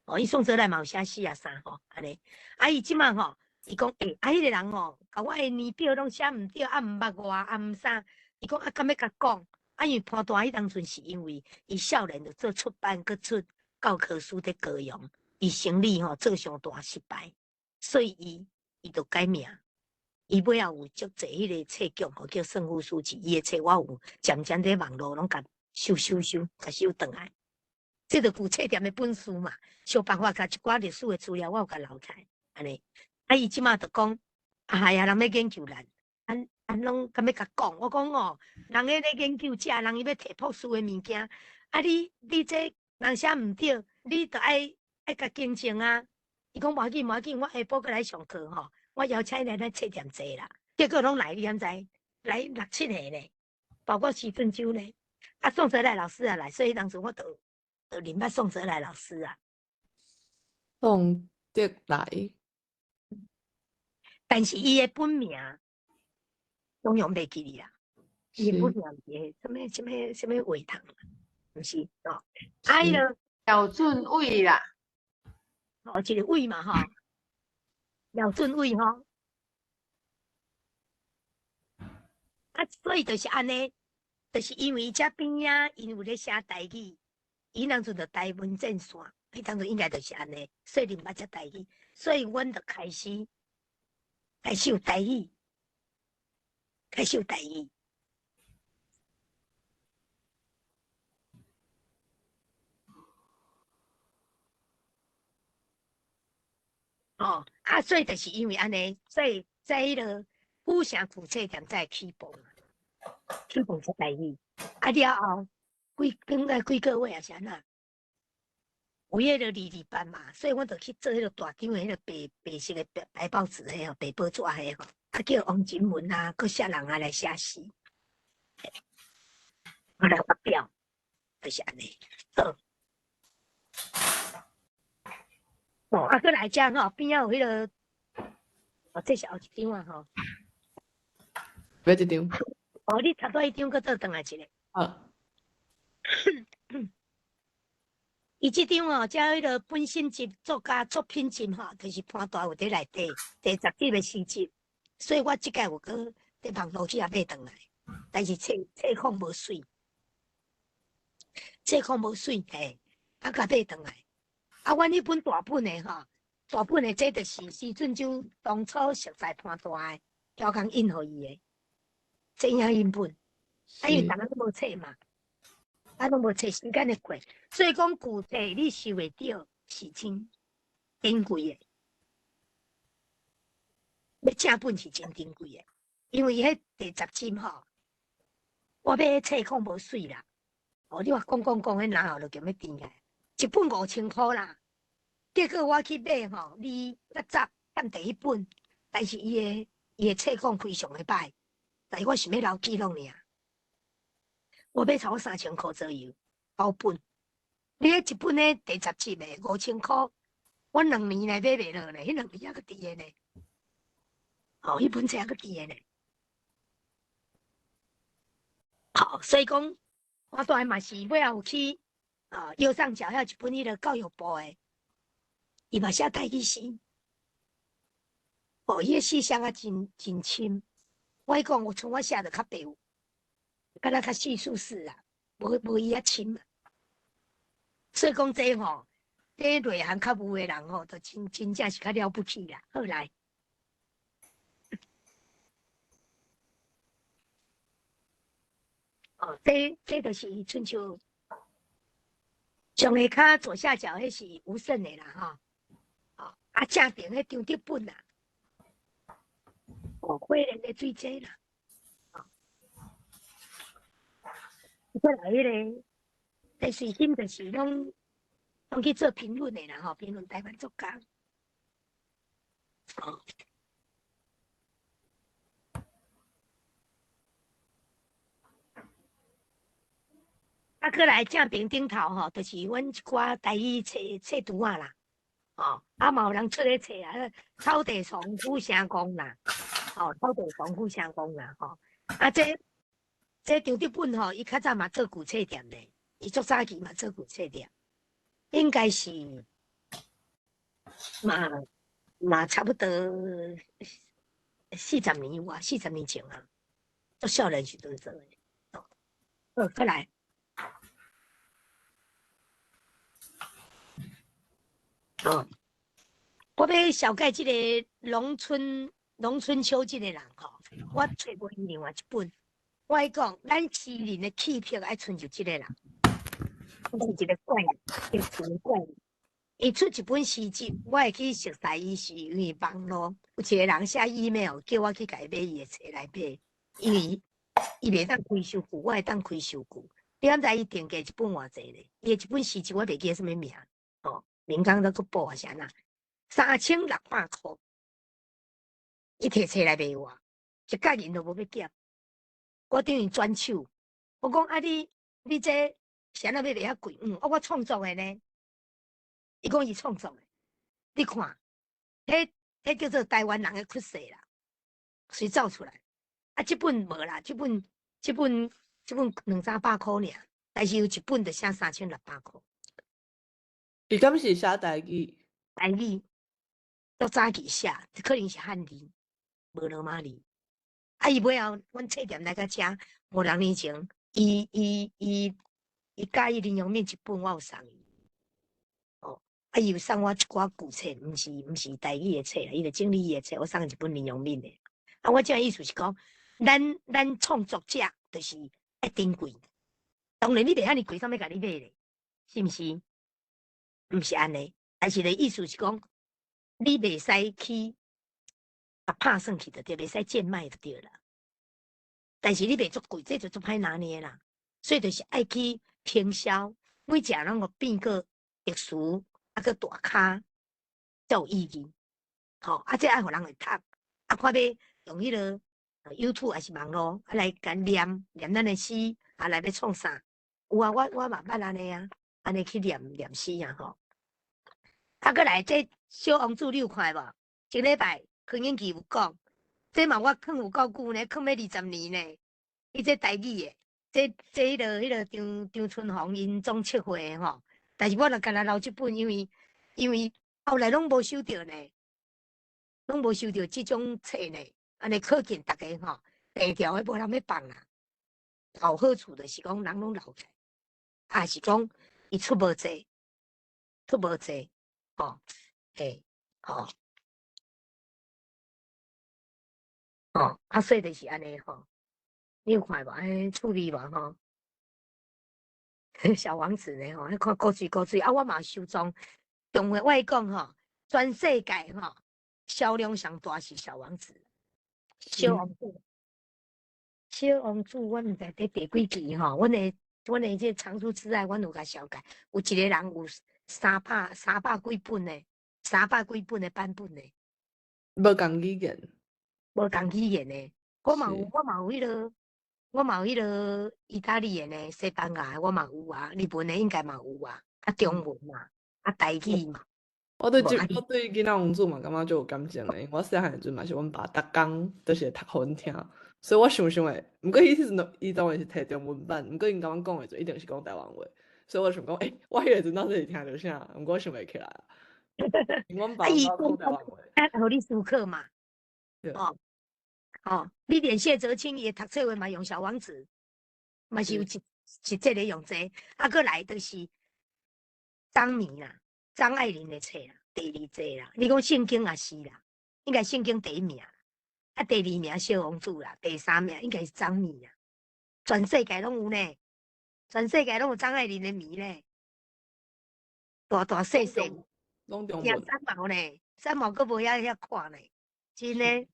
哦，伊宋哲來嘛有寫詩啊啥吼，按呢。啊，伊這擺吼，伊講欸，啊，彼個人吼，共我的年表攏寫毋對，啊毋捌我，啊毋啥，伊講啊，敢欲共講？啊，因為潘大彼當陣是因為伊少年就做出版，閣出教科書佇高雄，伊生理吼做傷大失敗，所以伊就改名。伊尾後有足濟彼個冊局吼，叫勝富書籍，伊的冊我有漸漸佇網路攏共收收收，共收轉來。這就舊冊店的本事嘛，想辦法共一寡歷史的資料我有共留起來，按呢。啊，伊這馬就講，啊係啊，人欲研究咱。按按攏敢欲共講，我講哦，人彼咧研究者，人伊欲提博士的物件，啊你這人寫毋對，你著愛共更正啊。伊講無要緊無要緊，我下晡閣來上課吼，我邀請伊來咱冊店坐啦。結果攏來，你敢知？來六七個呢，包括徐俊洲呢。啊，宋哲來老師也來，所以當時我就認捌宋哲來老師啊。宋哲來，但是伊的本名。攏用袂記哩啦，伊本名是啥物啥物啥物畫堂，毋是哦。啊，彼個廖俊偉啦，哦，一個偉嘛吼，廖俊偉吼，啊，所以就是按呢，就是因為遮邊仔𪜶有咧寫台語，伊當陣就台文戰線，彼當陣應該就是按呢，細漢捌遮台語，所以阮就開始有台語，開始有台語。哦，啊，所以就是因為按呢，所以在彼个府城舊冊店才會起步，起步出台語。啊了後，幾應該幾個月抑是按怎？有彼个二二八嘛，所以阮就去做彼个大張的彼个白白色的白白報紙彼吼，白報紙彼吼，啊叫王金文啊，閣啥人啊來寫詩，啊來發表，就是按呢。好。哦，啊，閣來遮吼，邊仔有彼个，哦，這是後一張啊吼。欲這張。哦，你頭拄彼張閣倒轉來一下。好。伊這張哦，遮彼个本身集作家作品集吼，就是潘大有佇內底第10集的詩集，所以我這屆有閣佇網路去遐買轉來，但是冊冊況無媠，冊況無媠嘿，啊，共買轉來。啊，阮彼本大本的吼，大本的這就是時陣就當初熟似潘大的，刁工印予伊的，這影印本，啊，因為逐家攏無冊嘛，啊，攏無冊，時間會過，所以講舊冊你收會著是真珍貴的，欲正本是真珍貴的，因為彼第10集吼，我買彼冊況無媠啦，哦，你話講講講，彼然後就叫欲甜來。一本5000箍啦，結果我去買吼，二甲十減第一本，但是伊的冊況非常的歹，但是我想欲留記錄爾，我買差不多3000箍左右，九本。你彼一本咧第十集的5000箍，我2年來買袂落呢，彼2年猶閣佇个呢，哦，彼本冊猶閣佇个呢。好，所以講我大嘛是尾仔有去。啊，右上角遐一本彼个教育部的，伊嘛寫台語詩，哦，伊的詩寫啊真真深。我講，我像我寫得較白，敢若較敘述式啊，無伊遐深。所以講這吼，這內行較有的人吼，就真真正是較了不起啦。好來，哦，這就是親像。上下跤左下角彼是吳勝的啦，吼，哦，啊正邊彼張德本啦，哦，火焰的水井啦，哦，過來彼个，這隨心就是攏去做評論的啦，吼，評論台灣作家，哦。啊，閣來正邊頂頭吼，就是阮一寡台語冊冊櫥仔啦，吼，啊嘛有人出咧冊啊，草地床府城公啦，吼，草地床府城公啦，吼，啊這張德本吼，伊較早嘛做舊冊店的，伊足早期嘛做舊冊店，應該是嘛差不多40年有啊，40年前啊，足少年時陣做的，哦，好，閣來。哦，我欲紹介這个農村秋這个人吼，我揣無伊另外一本。我愛講，咱詩人的氣魄愛親像這个人，是一个怪人，一個怪人。伊出一本詩集，我會去熟似伊是因為網路有一个人寫 email 叫我去共伊買伊的冊來買，因為伊袂當開收據，我會當開收據。你敢知伊定價一本偌濟咧？伊的一本詩集我袂記得啥物名，哦。民間都閣報啊啥啦，3600箍，伊提冊來賣我，一角銀都無欲減。我等於轉手，我講啊你這是按怎欲賣遐貴？嗯，我創作的呢。伊講伊創作的，你看，彼叫做台灣人的氣勢啦，隨走出來。啊，這本無啦，這本200-300箍爾，但是有一本就寫3600箍。伊敢是寫台語？台語，足早期寫，可能是漢字，無羅馬字。啊，伊尾後，阮冊店來到遮五六年前，伊佮意林陽敏一本，我有送伊。哦，啊，伊有送我一寡舊冊，毋是台語的冊，伊就整理伊的冊，我送伊一本林陽敏的。啊，我這個意思是講，咱創作者就是愛珍貴。當然你袂遐爾貴，啥欲共你買咧？是毋是？毋是按呢，但是咧意思是講，你袂使去共拍算去就對，袂使賤賣就對啦。但是你賣足貴，這就足歹拿捏啦。所以就是愛去行銷，每一樣攏予變個特殊，啊閣大咖，才有意義。吼，啊，這愛予人會讀，啊，看欲用彼个 YouTube 抑是網路，啊來共念念咱的詩，啊來欲創啥？有啊，我嘛捌按呢啊，按呢去念念詩啊吼。啊，閣來這小王子你有看無？這禮拜柯英奇有講，這嘛我囥有夠久呢，囥欲20年呢。伊這台語的，這彼个張張春紅𪜶總策劃的吼。但是我就干焦留這本，因為後來攏無收著呢，攏無收著這種冊呢。按呢可見逐家吼，地條的無人欲放啦。好好處就是講人攏留起來，抑是講伊出無濟，出無濟，吼，嘿，吼，吼，啊，所以就是按呢吼，你有看無？按呢趣味無吼？小王子呢吼，你看古錐古錐啊，我嘛收藏。中的我講吼，全世界吼銷量上大是小王子。小王子，小王子，我毋知佇第幾期吼，阮的這藏書之愛，阮有共紹介，有一個人有三百幾本呢，三百幾本的版本呢。無仝語言，無仝語言的，我嘛有彼个，我嘛有彼个意大利的呢，西班牙的我嘛有啊，日本的應該嘛有啊，啊中文嘛，啊台語嘛。我對囡仔王子嘛感覺足有感情的，因為我細漢時陣嘛是阮爸逐工都是會讀予阮聽，所以我想想會，毋過伊彼陣伊當然是摕中文版，毋過𪜶共阮講的時陣一定是講台灣話，所以我想講，欸，我彼個時陣到底是聽著啥？毋過我想袂起來啊。因為阮爸講台灣話。啊，予你思考嘛。對。哦，哦，你連謝哲青伊讀冊話嘛用小王子，嘛是有一節咧用這個，啊，閣來就是張珉啦。張愛玲的冊啦，第二冊啦。你講聖經也是啦，應該聖經第一名，啊，第二名小王子啦，第三名應該是張珉啊。全世界攏有呢，全世界攏有張愛玲的名呢，大大細細，攏中文。三毛呢，三毛閣無遐遐看呢，真的。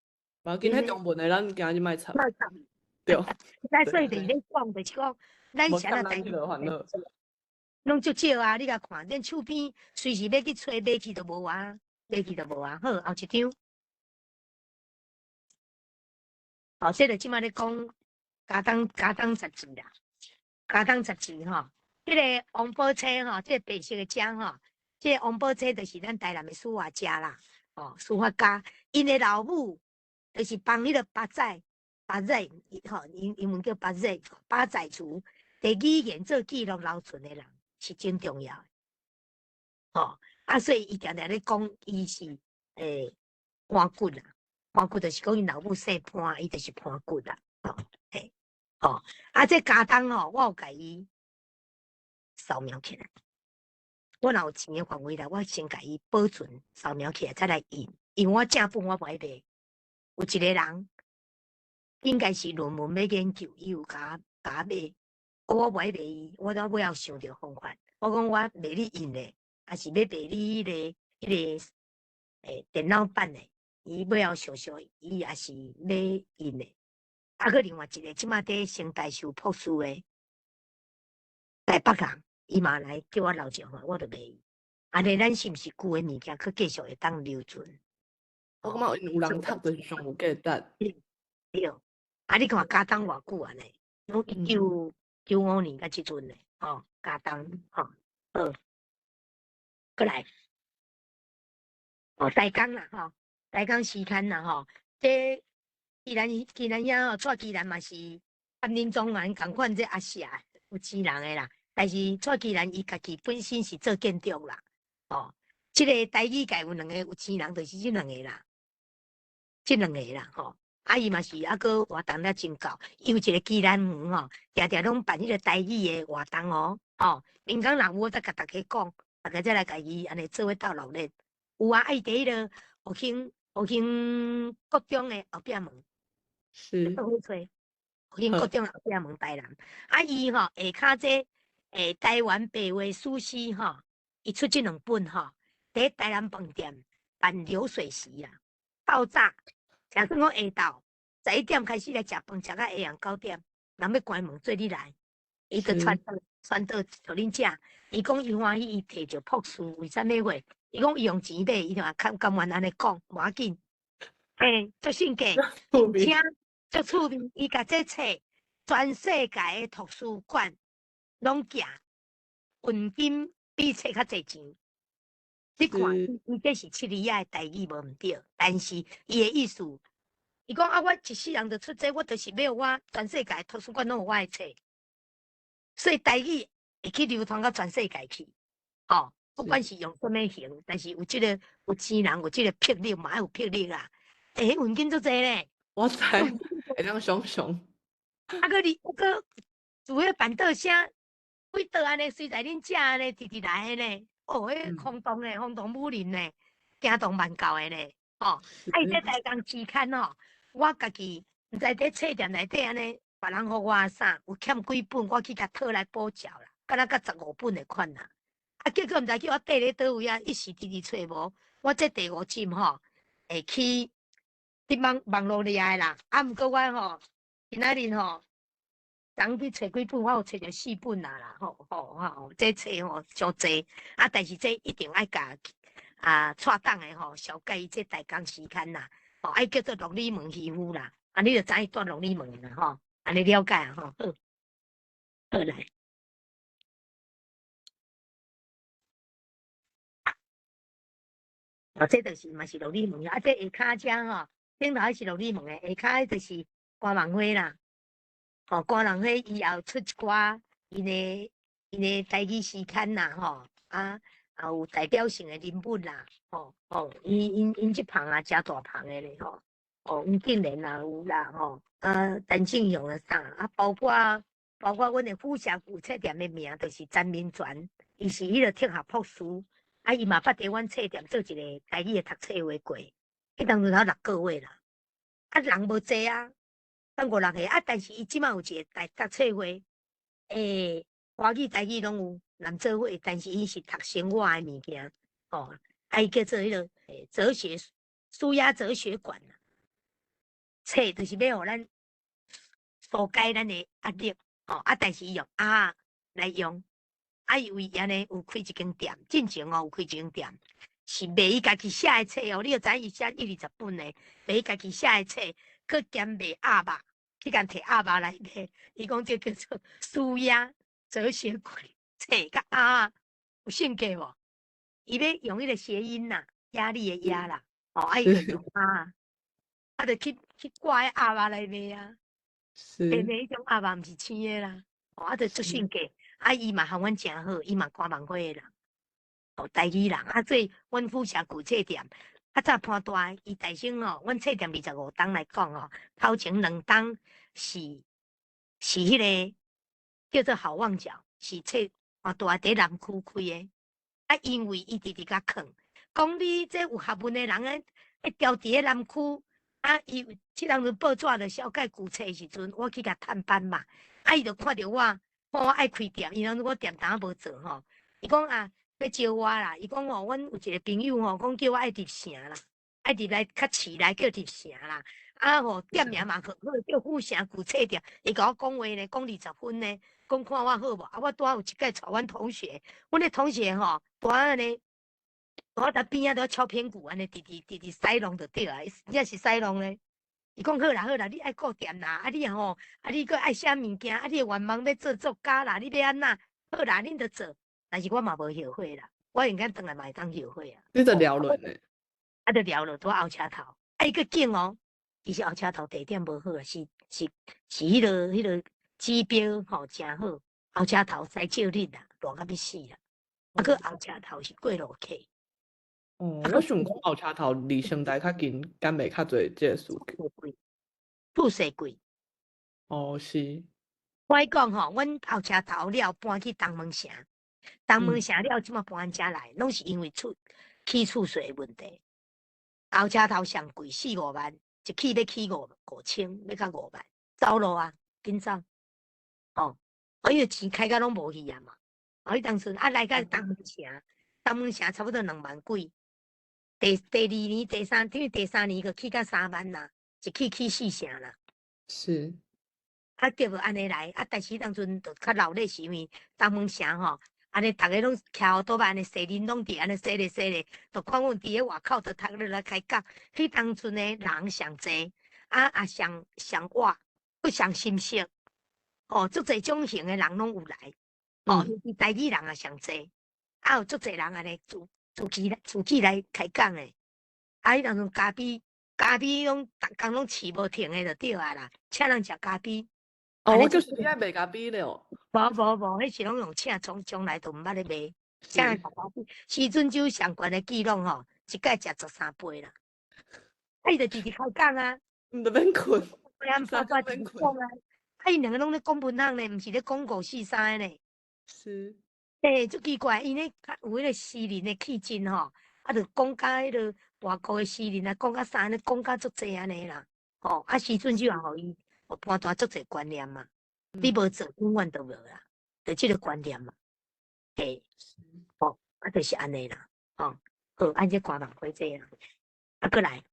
無要緊，彼中文的咱今日莫插。莫插。對。咱所以就是咧講，就是講，咱是按怎煩惱。攏足少啊！你共看，恁手邊隨時欲去揣買去都無啊，買去都無啊。好，後一張。好，這個這擺咧講家當雜誌啦，家當雜誌吼，這个王寶釵吼，這个白色的章吼，這个王寶釵就是咱台南的書法家啦，哦，書法家，𪜶的老母就是幫彼个八仔，八仔吼，英文叫八仔，八仔厝，佇語言做記錄留存的人。是真重要的，吼啊！所以伊定定咧講，伊是盤骨啦，盤骨就是講𪜶老母姓潘，伊就是盤骨啦，吼嘿，吼啊！這家當吼，我有共伊掃描起來，我若有錢的範圍內，我先共伊保存掃描起來，再來印，因為我正本我無愛賣。有一個人應該是論文欲研究，伊有共我買。我無愛賣伊，我到尾後想著方法。我講我賣你印的，抑是欲賣你彼个電腦版的。伊尾後想想，伊也是欲印的。啊，閣另外一個，這擺佇成大修博士的台北人，伊嘛來叫我留一份，我就賣伊。按呢，咱是毋是舊的物件，閣繼續會當留存？我感覺有人讀就是上有價值。對，啊，你看家當偌久按呢？攏1995年到這陣咧，吼，家當，吼，好，閣來，哦，台江啦，吼，台江詩刊啦，吼，這宜蘭遐吼，蔡其蘭嘛是甲林宗元仝款，這阿舍有錢人的啦。但是蔡其蘭伊家己本身是做建築啦，吼，這个台語界有兩個有錢人，就是這兩個啦，這兩個啦，吼，啊，啊，伊嘛是猶閣活動了真夠，伊有一個宜蘭園吼，定定攏辦彼個台語的活動哦，吼，明工若有我再共大家講，大家再來共伊按呢做伙鬥熱鬧。有啊，啊伊佇彼個復興國中的後壁門，倒去揣復興國中後壁門台南。啊，伊吼下跤這台灣白話史詩吼，伊出這兩本吼，佇台南飯店辦流水席啊，透早，假使講下晝11點開始來食飯，食到下暗9點，人欲關門做你來，伊就傳到予恁食。伊講伊歡喜，伊提著博士，為啥物話？伊講伊用錢買，伊就嘛甘甘願按呢講，無要緊。嘿，足性格，而且足趣味。伊共這冊全世界的圖書館攏寄，運金比冊較濟錢。你看，伊這是七里仔的台語無毋對，但是伊的意思，伊講啊，我一世人就出這，我就是欲我全世界圖書館攏有我的冊，所以台語會去流通到全世界去，吼，不管是用啥物形，但是有這個有錢人有這個魄力嘛，愛有魄力啦。欸，現金足濟咧，我知，會當想像。啊，閣你，閣厝彼辦桌聲，幾桌按呢，隨在恁食按呢，直直來的呢。哦，彼轟動的，轟動武林呢，驚動萬教的呢，吼。啊，伊這台江期刊吼，我家己毋知佇冊店內底按呢，別人予我啥，有欠幾本，我去共討來補繳啦，敢若佮15本的款啦。啊，結果毋知叫我綴咧佗位啊，一時直直揣無。我這第五針吼，會去佇網網路掠的啦。啊，毋過我吼，今仔日吼，昨去揣幾本，我有揣著四本啊啦，吼吼吼，這冊吼傷濟，啊，但是這一定愛共啊，蔡董的吼，紹介伊這台江時刊啦，吼，愛叫做鹿耳門漁夫啦，啊，你就知伊蹛鹿耳門啦，吼，按呢了解啊，吼，好，好來。哦，這就是嘛是鹿耳門啊，這下跤遮吼，頂頭彼是鹿耳門的，下跤彼就是歌夢花啦。吼，歌夢花伊也有出一寡𪜶的台語詩刊啦，吼，啊，也有代表性的人物啦，吼吼，伊𪜶𪜶這旁啊，誠大旁的咧，吼，哦，黃敬蓮也有啦，吼，啊，陳慶雄啊啥，啊，包括阮的府社舊冊店的名，就是陳明全，伊是彼個哲學博士。啊！伊嘛捌佇阮冊店做一個台語的讀冊會過，彼當陣才六個月啦。啊，人無濟啊，等五六個啊。但是伊這馬有一個台讀冊會，欸，華語、台語攏有人做伙，但是伊是讀生活的物件，吼。啊，伊叫做彼個哲學紓壓哲學館啦。冊就是欲予咱紓解咱的壓力，吼。啊，但是伊用鴨來用。啊，伊為按呢有開一間店，進前哦有開一間店，是賣伊家己寫的冊哦。你著知伊寫一二十本的，賣伊家己寫的冊，閣兼賣鴨肉，去共提鴨肉來賣。伊講這叫做紓壓哲學館冊佮鴨，有性格無？伊欲用彼個諧音啦，壓力的壓啦，哦，啊伊就用鴨，啊就去掛彼鴨肉來賣啊。賣彼種鴨肉毋是生的啦，哦，啊就足性格。啊，伊嘛和阮誠好，伊嘛歌夢花的人，哦，台語人。啊，所以阮府社舊冊店，較早潘大，伊大聲吼，阮冊店25冬來講吼，頭前兩冬是彼個叫做好望角，是冊潘大佇南區開的。啊，因為伊直直共勸，講你這有學問的人，會調佇咧南區。啊，伊這當陣報紙就紹介舊冊的時陣，我去共探班嘛。啊，伊就看著我。看我愛開店，伊講我店當無做吼，伊講啊，欲招我啦。伊講吼，阮有一個朋友吼，講叫我愛入城啦，愛入來較市來叫入城啦。啊吼，店名嘛好，叫府城舊冊店。伊共我講話呢，講20分呢，講看我好無？啊，我拄仔有一擺帶阮同學，阮的同學吼，拄仔按呢，拄仔佇邊仔拄仔敲屁股按呢，直直直直使弄就對啊，真是使弄咧。伊講好啦好啦，你愛顧店啦，啊你吼，啊你閣愛寫物件，啊你的願望欲做作家啦，你欲按怎？好啦，恁著做。但是我嘛無後悔啦，我應該轉來嘛會當後悔啊。你著聊落呢？啊，著聊落，拄後車頭，啊伊閣警哦，其實後車頭地點無好啊，是彼個指標吼誠好，後車頭西照日啦，熱甲欲死啦，啊閣後車頭是過路客。哦，我想講後車頭離生台較近，敢袂較濟這個需求？厝稅貴。哦，是。我講吼，阮後車頭了搬去東門城，東門城了，這馬搬遮來，攏是因為厝起厝稅的問題。後車頭上貴四五萬，一起欲起五五千，欲較5萬，走路啊，緊走。哦，因為錢開甲攏無去啊嘛。哦，彼當陣啊來到東門城，東門城差不多2萬幾。第二年、第三，等於第三年閣起到3萬啦，一起起4成啦。啊，對無按呢來，啊，但是當陣就較鬧熱，是因為東門城吼，按呢逐家攏徛予倒按呢洗啉攏佇按呢洗咧洗咧，就看阮佇咧外口就讀咧來開講。彼當陣的人上濟，啊啊上上活，閣上心色，哦，足濟種型的人攏有來，哦，台語人也上濟，啊有足濟人按呢自自己自己來開講的，啊，彼當陣咖啡咖啡攏逐工攏飼無停的就對啊啦，請人食咖啡。哦，我就是愛賣咖啡了。無無無，彼是攏用請，從來都毋捌咧賣。請人食咖啡，時陣酒上懸的記錄吼，一擺食13杯啦。啊，伊就直直開講啊。毋得免睏。三更免睏啊！啊，𪜶兩个攏咧講文學呢，毋是咧講五四三的呢。欸，足奇怪，𪜶咧有彼个詩人的氣質吼，啊，就講甲彼个外國的詩人啊，講甲啥呢？講甲足濟按呢啦，吼，啊，時陣酒也予伊傳達足濟觀念嘛，你無做，永遠都無啦，就這个觀念嘛，嘿，吼，啊，就是按呢啦，吼，好，按這看萬開這啦，啊，閣來，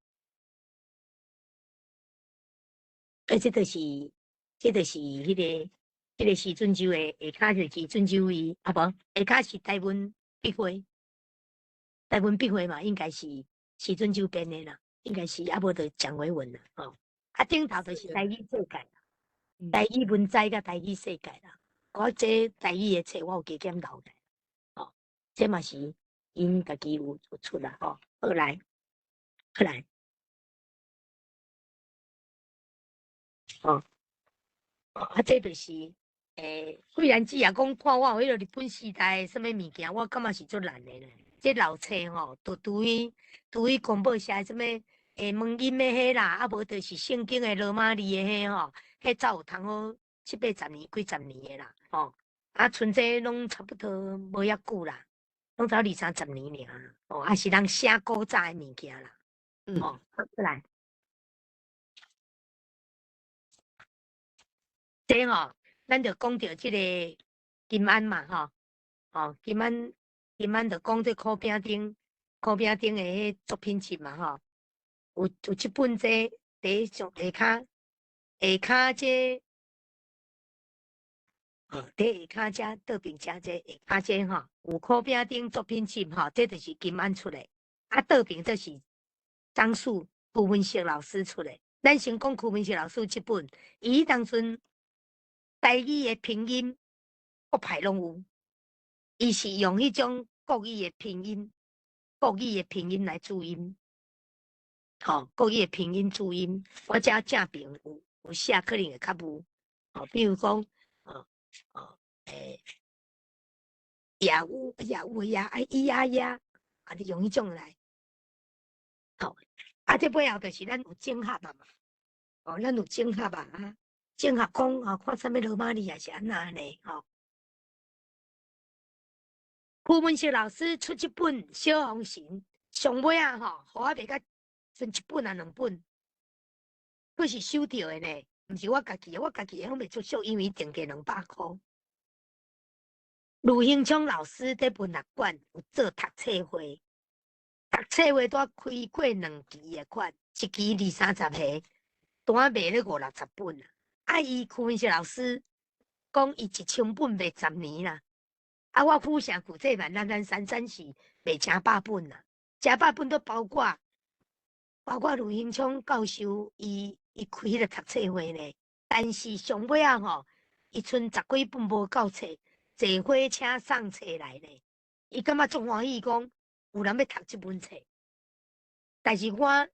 欸，這就是彼个時陣酒的下跤就是陣酒伊，啊無，下跤是台灣筆會，台灣筆會嘛，應該是時陣酒編的啦，應該是，啊無就蔣維文啦，吼。啊，頂頭就是台語世界，台語文摘佮台語世界啦。我這台語的冊我有加減留咧，吼，這嘛是𪜶家己有出啦，吼。好來，好來，吼，啊，這就是，慧蘭姊也講看我有彼个日本時代的啥物物件，我感覺是足難的咧。這老冊吼，都拄於公報寫啥物？文音的彼啦，啊無就是聖經的羅馬字的彼吼，彼早有通好七八十年、幾十年的啦，吼。啊，賰這攏差不多無遐久啦，攏才二三十年爾，哦，啊是人寫古早的物件啦，哦，好來，這吼，咱就講著這个金安嘛，吼，哦，金安就講這苦餅頂，苦餅頂的彼作品集嘛，吼。有這本這佇上下跤下跤這，哦，佇下跤遮倒邊遮這下跤這吼，有苦餅頂作品集吼，這就是金安出的。啊，倒邊這是張樹柯文哲老師出的。咱先講柯文哲老師這本，伊當陣台語的拼音各派攏有，伊是用彼種國語的拼音，國語的拼音來注音。吼，國語的拼音注音，我遮正邊有寫，可能會較無。吼，比如講，哦哦，也有也有也啊咿呀呀，啊，你用彼種來。吼，啊，這背後就是咱有整合啊嘛。哦，咱有整合啊，啊，整合講哦，看啥物羅馬字也是按怎呢？吼。柯文哲老師出這本《小紅神》，上尾啊吼，予我賣甲。剩一本啊，兩本，閣是收著的呢，毋是我家己的，我家己的攏袂出俗，因為定價200箍。呂興昌老師佇文學館有做讀冊會，讀冊會拄開過兩期的款，一期二三十個，拄仔賣咧五六十本啊。啊，伊柯文哲老師講伊1000本賣10年啦。啊，我府城古這萬咱咱三是賣成百本啦，成百本都包括。包括呂興昌教授，伊開彼个讀冊會呢，但是上尾仔吼，伊賰十幾本無夠冊，坐火車送冊來呢。伊感覺足歡喜，講有人欲讀這本冊。但是我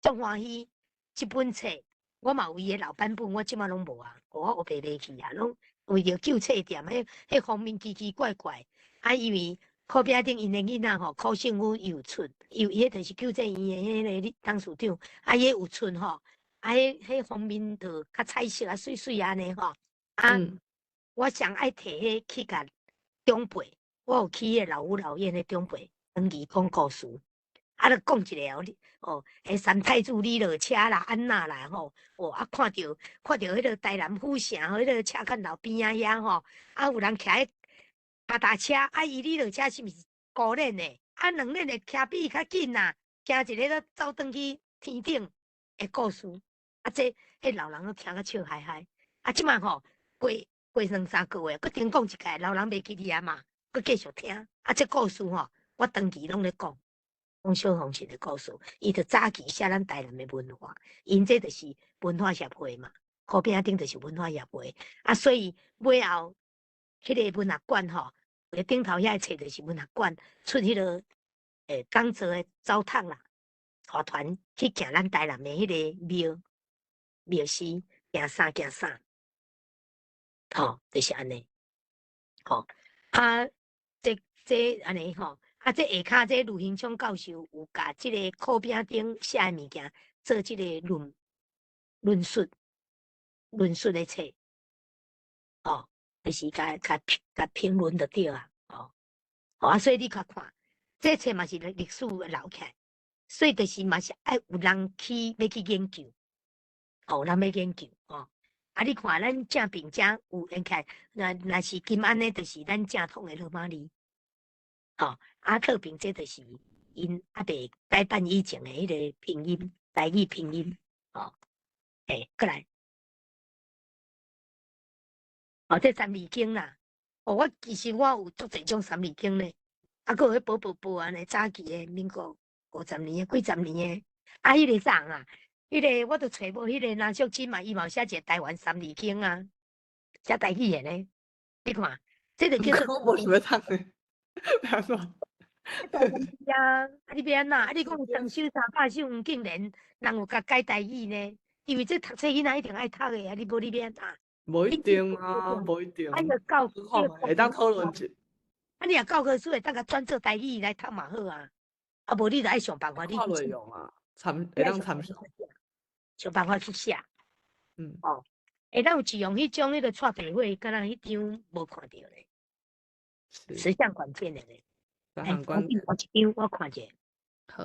足歡喜這本冊，我嘛有伊的老版本，我這馬攏無啊，我烏白賣去啊，攏為著救冊店，彼方面奇奇怪怪，啊，因為。苦餅頂𪜶的囡仔吼，柯勝夫伊有出，伊迄就是救濟院的彼个董事長，啊，伊有出吼，啊，彼封面就較彩色啊，媠媠按呢吼。啊，我上愛提彼去共長輩，我有去彼個老吾老院的長輩，長期講故事。啊，就講一個哦，你哦，彼三太子李落車啦，按怎啦吼？哦，啊，看著彼個台南府城，彼個赤崁樓邊仔遐吼，啊，有人騎跤踏車，啊，伊李落車是毋是孤輪的？啊，兩輪的騎比伊較緊啦，行一个就走轉去天頂的故事。啊，這彼老人攏聽甲笑嗨嗨。啊，這擺吼過兩三個月，閣重講一擺，老人袂記得啊嘛，閣繼續聽。啊，這故事吼，我長期攏咧講。講小鳳仙的故事，伊就早期寫咱台南的文化，𪜶這就是文化協會嘛，苦餅頂就是文化協會。啊，所以尾後彼個文學館吼，頂頭遐冊就是文學館出彼個講座的走讀啦，帶團去行咱台南的彼個廟廟寺，行啥行啥，吼，就是按呢，吼，啊，這按呢吼。啊，這下跤這盧興昌教授有共這个苦餅頂寫的物件做這个論述的冊，哦，就是共評論就對啊，哦，哦啊，所以你較看，這冊嘛是歷史留起來，所以就是嘛是愛有人去欲去研究，哦，人欲研究，哦，啊，你看咱正爿遮有研起來，若是金安的，就是咱正統的羅馬字。吼，啊，倒爿這就是𪜶猶未改版以前的彼个拼音，台語拼音，吼，欸，閣來，哦，這三字經啦，哦，我其實我有足濟種三字經咧，啊，閣有彼薄薄薄按呢，早期的民國50年的、幾十年的，啊，彼个啥啊？彼个我都揣無彼个林淑珍嘛，伊嘛有寫一个台灣三字經啊，寫台語的呢，你看，這个叫做。我無想欲讀咧。欲按怎？啊，啊你欲按怎？啊你講長壽三百首黃敬蓮，人有共改台語呢？因為這讀冊囡仔一定愛讀的啊！你無你欲按怎？無一定啊，無一定。啊，伊教會當討論者。啊，你若教科書會當共轉做台語來讀嘛好啊。啊，無你就愛想辦法。看內容啊，參會當參詳。想辦法去寫。哦，欸，咱有一用彼種彼个蔡白火，敢若彼張無看著咧。十項關鍵的咧，欸，我一張我看者。好。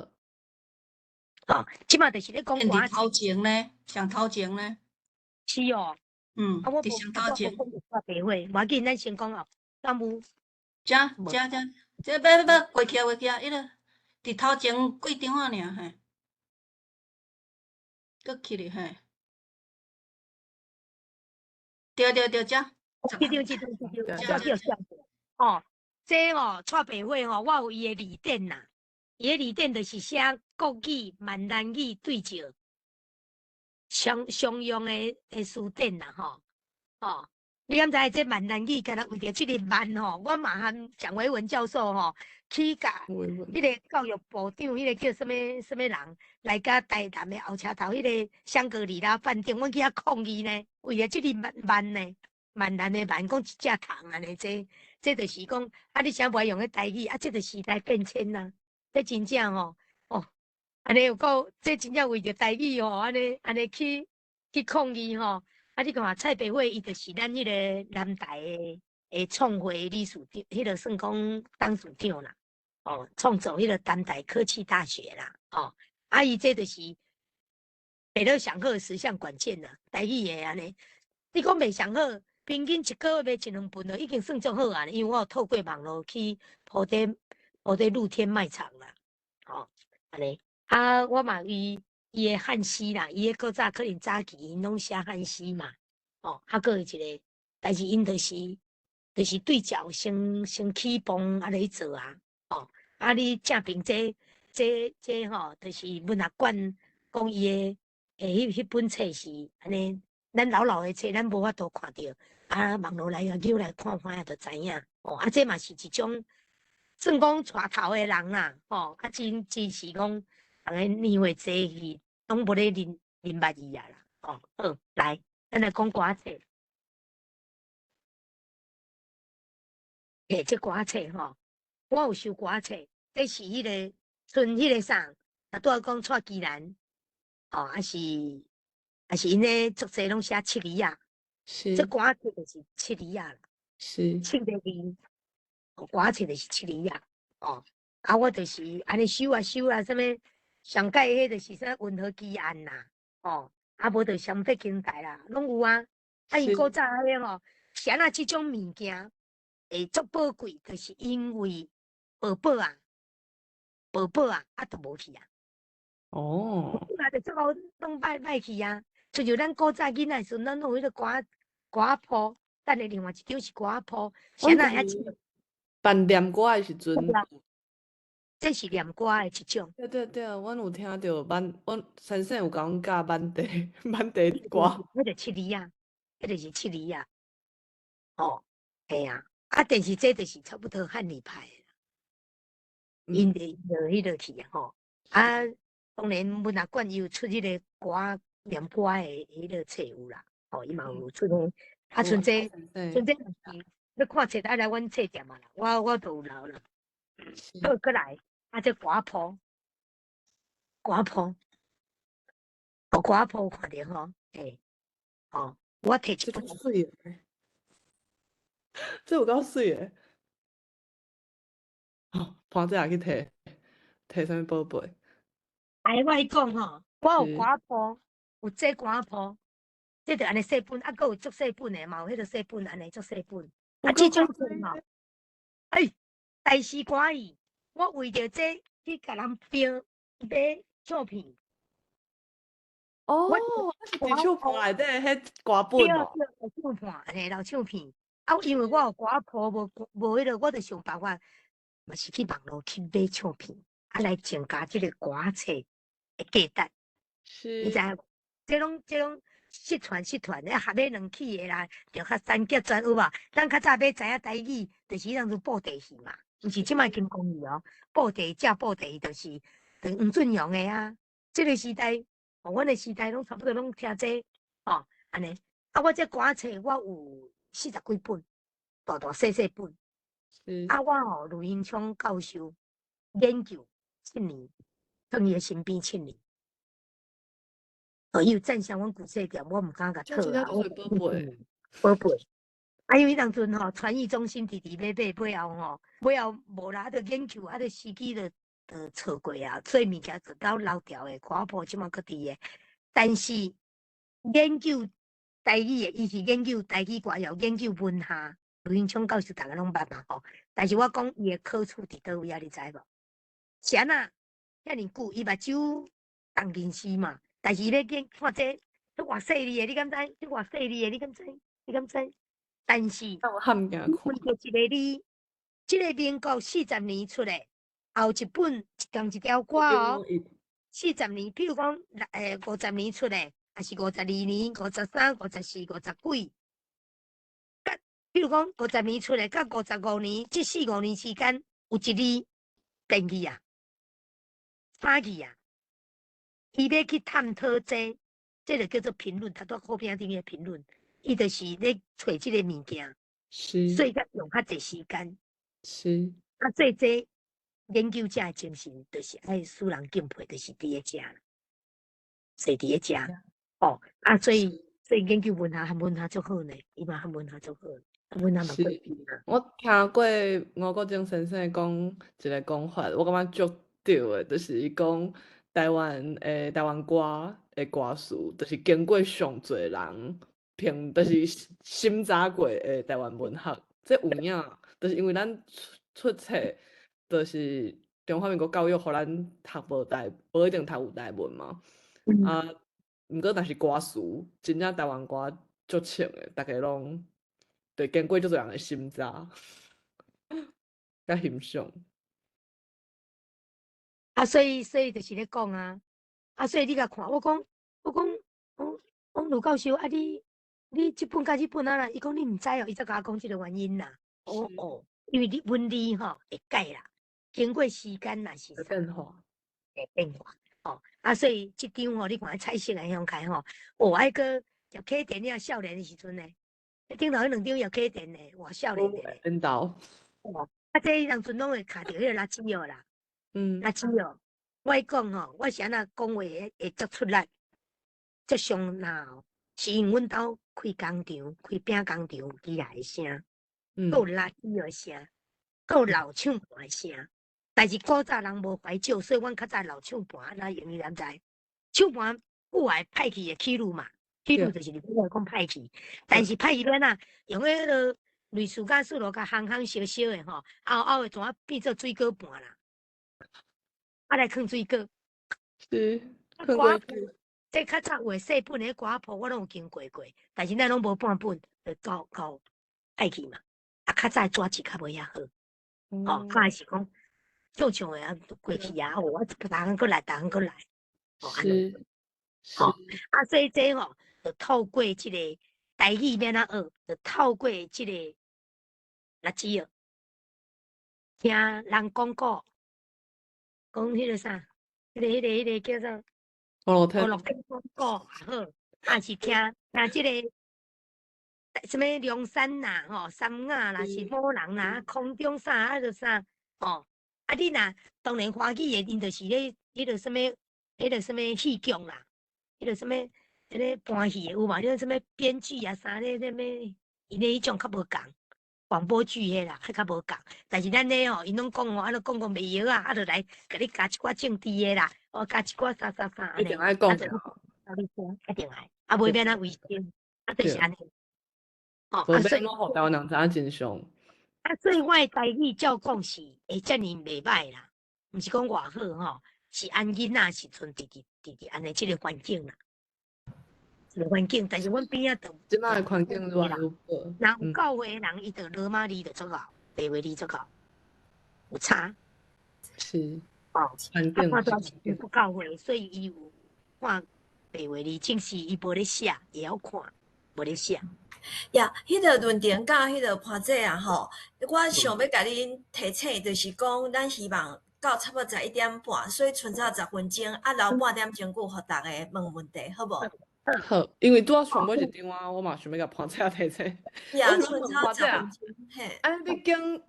哦，這擺就是咧講歌仔頭前呢，上頭前呢。是哦。嗯，啊，我佇上頭前。蔡白火，無要緊，咱先講哦。敢有？遮遮遮，這欲欲欲過去啊過去啊，彼个佇頭前幾張仔爾嘿。閣起咧嘿。對對對，遮。這張這張這張，這叫哦，這哦，蔡白火吼，我有伊的字典啦。伊的字典就是寫國語、閩南語對照，常用的詞典啦，吼。哦，你敢知這閩南語敢若為著這个閩吼，我嘛和蔣維文教授吼去共彼个教育部長，彼个叫啥物啥物人來共台南的後車頭彼个香格里拉飯店，阮去遐抗議呢，為著這个閩閩呢，閩南的閩講一隻蟲按呢，這。這就是講，啊，你啥無愛用彼台語，啊，這就時代變遷啦。這真正吼，哦，按呢有夠，這真正為著台語吼，按呢按呢去抗議吼。啊，你看蔡白火伊就是咱彼个南台的創會理事長，彼个算講董事長啦。哦，創造彼个南台科技大學啦。哦，啊，伊這就是白了上好十項關鍵啦，台語的按呢。你講袂上好？平均一個月賣一兩本就已經算足好啊！因為我有透過網路去鋪佇鋪佇露天賣場啦，吼，按呢啊，我嘛伊伊的漢詩啦，伊的古早可能早期𪜶攏寫漢詩嘛，哦，啊，閣有一個，但是𪜶就是對照先起步按呢去做啊，哦，啊，你正爿這吼，就是文學館講伊的彼本冊是按呢，咱老老的冊，咱無法度看著。啊，網路來啊，揪來看看就知影。哦，啊，這嘛是一種算講帶頭的人啦，吼，啊，真是講，逐个年歲濟去，攏無咧認捌伊啊啦，哦，好，來，咱來講歌冊。欸，這歌冊吼，我有收歌冊，這是彼个賰彼个啥，若拄仔講蔡其蘭，吼，抑是。啊是𪜶咧足濟攏寫七字仔，這歌仔冊就是七字仔啦，七个字，歌仔冊就是七字仔，哦，啊我就是按呢收啊收啊，啥物上蓋彼就是啥溫和奇案啦，哦，啊無就雙北京台啦，攏有啊。啊𪜶古早彼個吼，是按怎這種物件會足寶貴，就是因為報報啊，報報啊，啊都無去啊。啊，就足好攏歹歹去啊。親像咱古早囡仔時陣，咱攏有彼個歌仔譜，等下另外一張是歌仔譜，是按怎遐唱？扮念歌的時陣，這是念歌的一種。對對對，阮有聽著，挽阮先生有共阮教挽地挽地歌。彼個七字仔，彼個是七字仔。哦，嘿啊，啊，但是這就是差不多漢語派的，𪜶就就彼落去啊吼。啊，當然文學館伊有出彼個歌念歌的彼個冊有啦，吼，伊嘛有出個。啊，像這像這是欲看冊，愛來阮冊店啊啦，我都有留啦。好，閣來，啊，這歌譜，歌譜，哦，歌譜有看著吼，嘿，哦，我摕一本。媠的，這有夠媠的。哦，潘姐也去摕，摕啥物寶貝？哎，我共你講吼，我有歌譜，有這歌譜，這就按呢細本，啊，閣有足細本的，嘛有彼個細本按呢足細本。啊，這種冊吼，哎，大師歌伊，我為著這去共人標買唱片。哦，是佇唱盤內底彼歌本哦。對，唱盤，嘿，留唱片。啊，因為我有歌譜，無無彼個，我就想辦法，嘛是去網路去買唱片，啊，來增加這個歌冊的價值。你知影無？這攏失傳失傳，啊，合買兩起的啦，就較三結全有無？咱較早欲知影台語，就是彼當陣布袋戲嘛，毋是這擺金光戲哦。布袋正布袋戲就是黃俊雄的啊。這個時代，哦，阮的時代攏差不多攏聽這個，哦，按呢。啊，我這歌冊我有四十幾本，大大細細本。啊，我吼呂榮昌教授研究七年，蹛伊的身邊七年。哦，伊有贊賞阮舊冊店，我毋敢共討啊。寶貝，寶貝。啊，因為彼當陣吼，傳藝中心直直買買，尾後吼，尾後無啦，啊，就研究，啊，就時機就就錯過啊，所以物件就到流掉的，歌譜這馬閣佇的。但是研究台語的，伊是研究台語歌謠，研究文學，呂榮昌教授逐家攏捌嘛吼。但是我講伊的可取佇佗位啊，你知無？是按怎遐爾久，伊目睭重近視嘛。但是伊欲見看這，這偌細膩的，你敢知？這偌細膩的，你敢知？你敢知？但是，為著一个字，這個民國四十年出的，後一本仝一條歌哦。四十年，比如講，50年出的，抑是52年、53、54、50幾。佮比如講五十年出的，佮55年，這四五年時間有一字變去啊，差去啊。伊欲去探討這，這个叫做評論，頭拄好片頂个評論，伊就是咧揣這个物件，所以才用較濟時間。啊，所以這研究者的精神，就是愛使人敬佩，就是佇咧遮，坐佇咧遮。哦，啊，所以研究文學和文學足好呢，伊嘛和文學足好，文學嘛過是。我聽過吳國楨先生講一个講法，我感覺足對的，就是伊講台灣歌的歌詞，就是經過上濟人評，就是審查過的台灣文學，這有影，就是因為咱出出冊，就是中華民國教育，予咱讀無台，無一定讀有台文嘛。啊，毋過若是歌詞，真正台灣歌足穿的，逐家攏對經過足濟人的審查，佮欣賞。啊，所以就是咧講啊，啊，所以你共看，我講，我講盧教授啊，你這本佮這本啊啦，伊講你毋知哦，伊才共我講這个原因啦。哦哦，因為你文字吼會改啦，經過時間若是會變化，會變化。哦，啊，所以這張吼，你看彩色的向開吼，哦，愛閣葉啟田了少年的時陣呢，頂頭彼兩張葉啟田的，偌少年的。緣投。哦，啊，這彼當陣攏會卡著彼个垃圾藥啦。垃圾藥，我講吼，我是按怎講話會會足出力。足傷腦，是因阮兜開工場、開餅工場有機械的聲，閣有垃圾的聲，閣有老唱盤的聲。但是古早人無懷舊，所以阮較早老唱盤按怎用你敢知？唱盤久來歹去的起路嘛，起路就是你講歹去，但是歹去欲按怎用彼个類似甲塑料共烘烘燒燒的吼，拗拗的怎啊變做水果盤啦？啊來囥水果。是，歌譜，這較早有的細本的歌譜，我攏有經過過，但是咱攏無半本，就到到歹去嘛。啊，較早的紙質較無遐好，哦，較是講唱唱的啊，過去啊，我逐工閣來，逐工閣來，哦，按呢。吼，啊，所以這吼，就透過這個台語欲按怎學，就透過這個垃圾哦，聽人講古，講彼个啥，彼个叫做我樂天講古也好，啊是聽聽這个啥物梁山啦，吼，三亞啦，是某人啦，空中啥啊，就啥，吼，啊你若當然歡喜的，𪜶就是咧彼个啥物，彼个啥物戲劇啦，彼个啥物，彼个搬戲的有無？彼个啥物編劇啊啥咧，啥物，𪜶的彼種較無仝，廣播劇彼啦，彼較無仝。但是咱咧吼，𪜶攏講吼，啊，都講講袂曉啊，啊，就來共你加一寡政治的啦，哦，加一寡啥啥啥按呢。一定愛講。一定愛，啊，無欲按怎維生，啊，就是按呢。哦，啊，所以予台灣人知影真相。啊，所以我的台語照講是會遮爾袂䆀啦，毋是講偌好吼，是按囡仔時陣佇佇佇佇按呢這個環境啦，這個環境，但是阮邊仔就這擺的環境愈來愈好。若有教會的人，伊就羅馬字就足𠢕，白話字足𠢕，有差。是。哦，環境。啊，看是不教會，所以伊有看白話字，正是伊無咧寫，會曉看，無咧寫。呀，彼个論壇佮彼个潘姐啊吼，我想欲共恁提醒，就是講咱希望到差不多11點半，所以賰早10分鐘，啊留半點鐘久，予逐家問問題，好無？好，因為拄仔上尾一張啊，我嘛想欲共潘姐提醒。呀，賰早10分鐘，嘿。啊，你揀，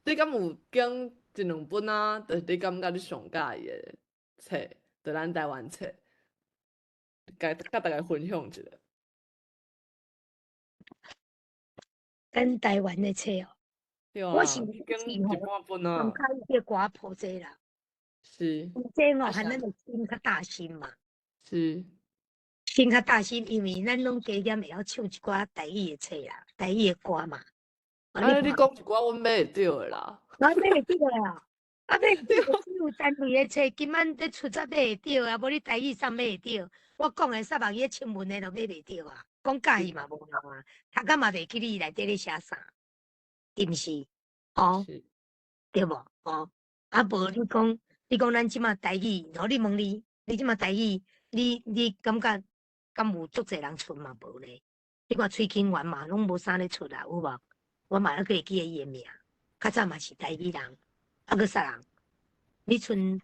你敢有揀一兩本啊？就是你感覺你上喜歡的冊，就咱台灣冊，共佮大家分享一下。咱台灣的冊哦，對啊，我是揀一半本啊。上喜歡歌譜這啦。是。這吼，含咱的心較大心嘛。是。心較大心，因為咱攏加減會曉唱一寡台語的冊啦，台語的歌嘛。啊，你講一寡，阮買會著的啦。我買會著的啊，啊買會著，只有單位的冊，今晚咧出才買會著啊，無你台語啥買會著？我講的煞目去清文的都買袂著啊。講喜歡嘛無用啊，讀甲嘛袂記你內底咧寫啥，對毋是？哦，對無？哦，啊無你講，你講咱這馬台語，吼，你問你，你這馬台語，你感覺敢有足濟人出嘛無咧？你看崔慶元嘛，攏無啥咧出啊，有無？我嘛猶閣會記得伊的名，較早嘛是台語人，啊閣啥人？你賰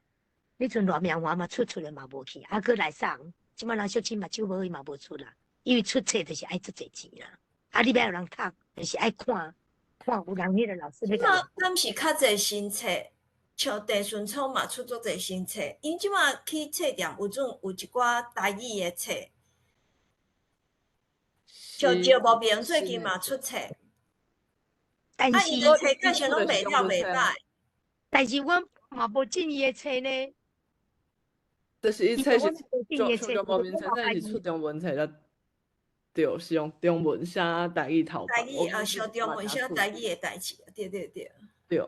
賴明華嘛出出來嘛無去，啊閣來啥人？這馬人小青目睭無伊嘛無出啦。因為出冊就是愛足濟錢啦，啊，你欲有人讀，就是愛看，看有人彼个老師。這馬敢是較濟新冊，像鄭順聰嘛出足濟新冊，𪜶這馬去冊店有陣有一寡台語的冊，像趙無明最近嘛出冊，但是啊，伊的冊價錢攏賣了袂歹，但是我嘛無進伊的冊呢。就是伊冊是像趙無明先生是出中文冊才。對，是用中文寫台語頭版。台語啊，用中文寫台語的代誌，對對對。對。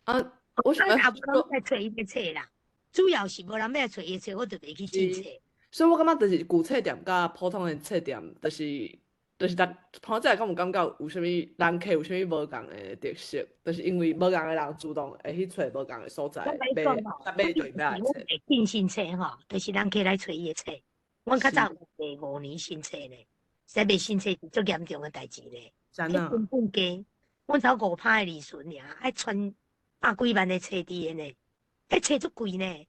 啊，我想也無人欲揣伊的冊啦，主要是無人欲揣伊的冊，我就袂去進冊。所以我感覺就是舊冊店佮普通的冊店，就是逐潘姐敢有感覺有啥物人客有啥物無仝的特色？就是因為無仝的人主動會去揣無仝的所在買，買對買冊。進新冊吼，就是人客來揣伊的冊。阮較早有賣5年新冊呢，說賣新冊是足嚴重的代誌呢。真啊！成本低，阮頭5%的利潤爾，愛存百幾萬的冊佇个呢，彼冊足貴呢，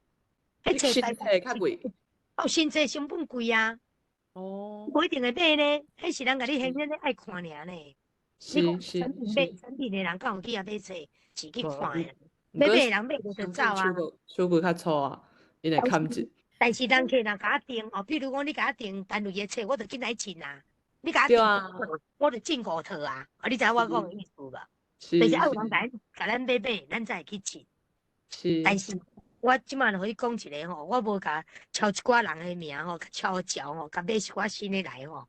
彼冊新冊較貴。哦，新冊成本貴啊。哦。無一定會買呢，彼是人共你現現咧愛看爾呢。是是。產品買產品的人敢有去遐買冊，是去看的。欲買的人買著就走啊。手骨較粗啊，伊會砍一。但是人客若共我訂哦，比如講你共我訂單位的冊，我就緊來進啊。你共我訂，我就進五套啊。啊，你知影我講的意思無？就是愛有人共咱買買，咱才會去進。是。但是我這擺就予你講一个吼，我無共抄一寡人的名吼，抄招吼，共買一寡新的來吼。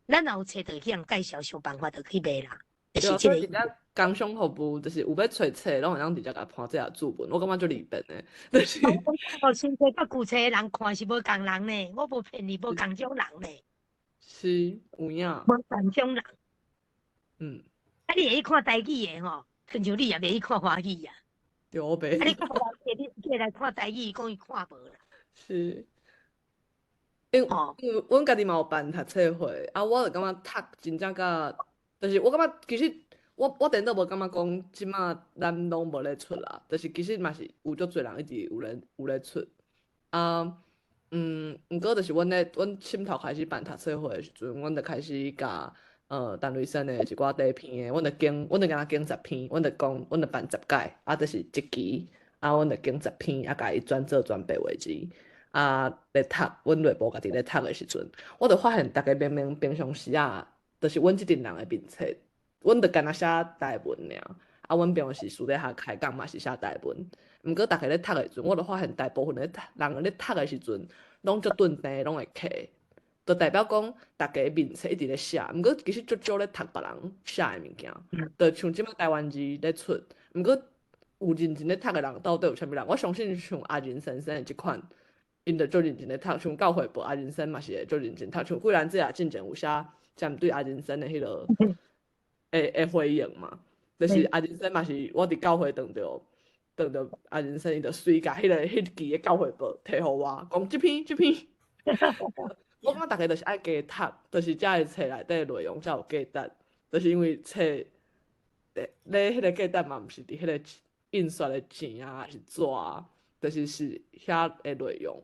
咱若有冊，就去予人介紹，想辦法就去賣啦。就是這个。工商服務就是有欲揣冊，攏會當直接共潘姐仔注文，我感覺足利便的。就是。哦，新冊佮舊冊的人看是無仝人呢，我無騙你，無仝種人呢。是，有影。無仝種人。啊，你會去看台語的吼，親像你也袂去看華語啊。對，我袂。啊，你看華語，你過來看台語，講伊看無啦。是。因為阮家己嘛有辦讀冊會，啊，我就感覺讀真正甲，就是我感覺其實我顛倒無感覺講，這馬咱攏無咧出啦，就是其實嘛是有足濟人一直有咧出。啊，毋過就是阮咧，阮深頭開始辦讀冊會的時陣，阮就開始共陳雷生的一寡短篇的，阮就揀，阮就敢若揀10篇，阮就講，阮就辦10屆，啊，就是一期，啊，阮就揀十篇，啊，共伊轉做全白話字。啊，咧讀，阮內部家己咧讀的時陣，我就發現逐家明明平常時啊，就是阮這陣人的面冊，阮就干焦寫台文爾，啊，阮平常時私底下開講嘛是寫台文，毋過逐家咧讀的時陣，我就發現大部分咧讀人咧讀的時陣，攏足頓定，攏會卡，就代表講逐家面冊一直咧寫，毋過其實足少咧讀別人寫的物件，就像這擺台灣字咧出，毋過有認真咧讀的人到底有啥物人？我相信像阿仁先生的這款。𪜶就足認真咧讀，像教會報阿仁先嘛是會足認真讀，像桂蘭姐也進前有寫針對阿仁先的彼個會回應嘛，就是阿仁先嘛是我佇教會當著當著阿仁先，伊就隨共彼期的教會報提予我，講這篇這篇，我感覺逐家就是愛加讀，就是才會冊內底內容才有價值，就是因為冊咧彼個價值嘛，毋是佇彼個印刷的錢啊，還是紙啊。就是遐的內容，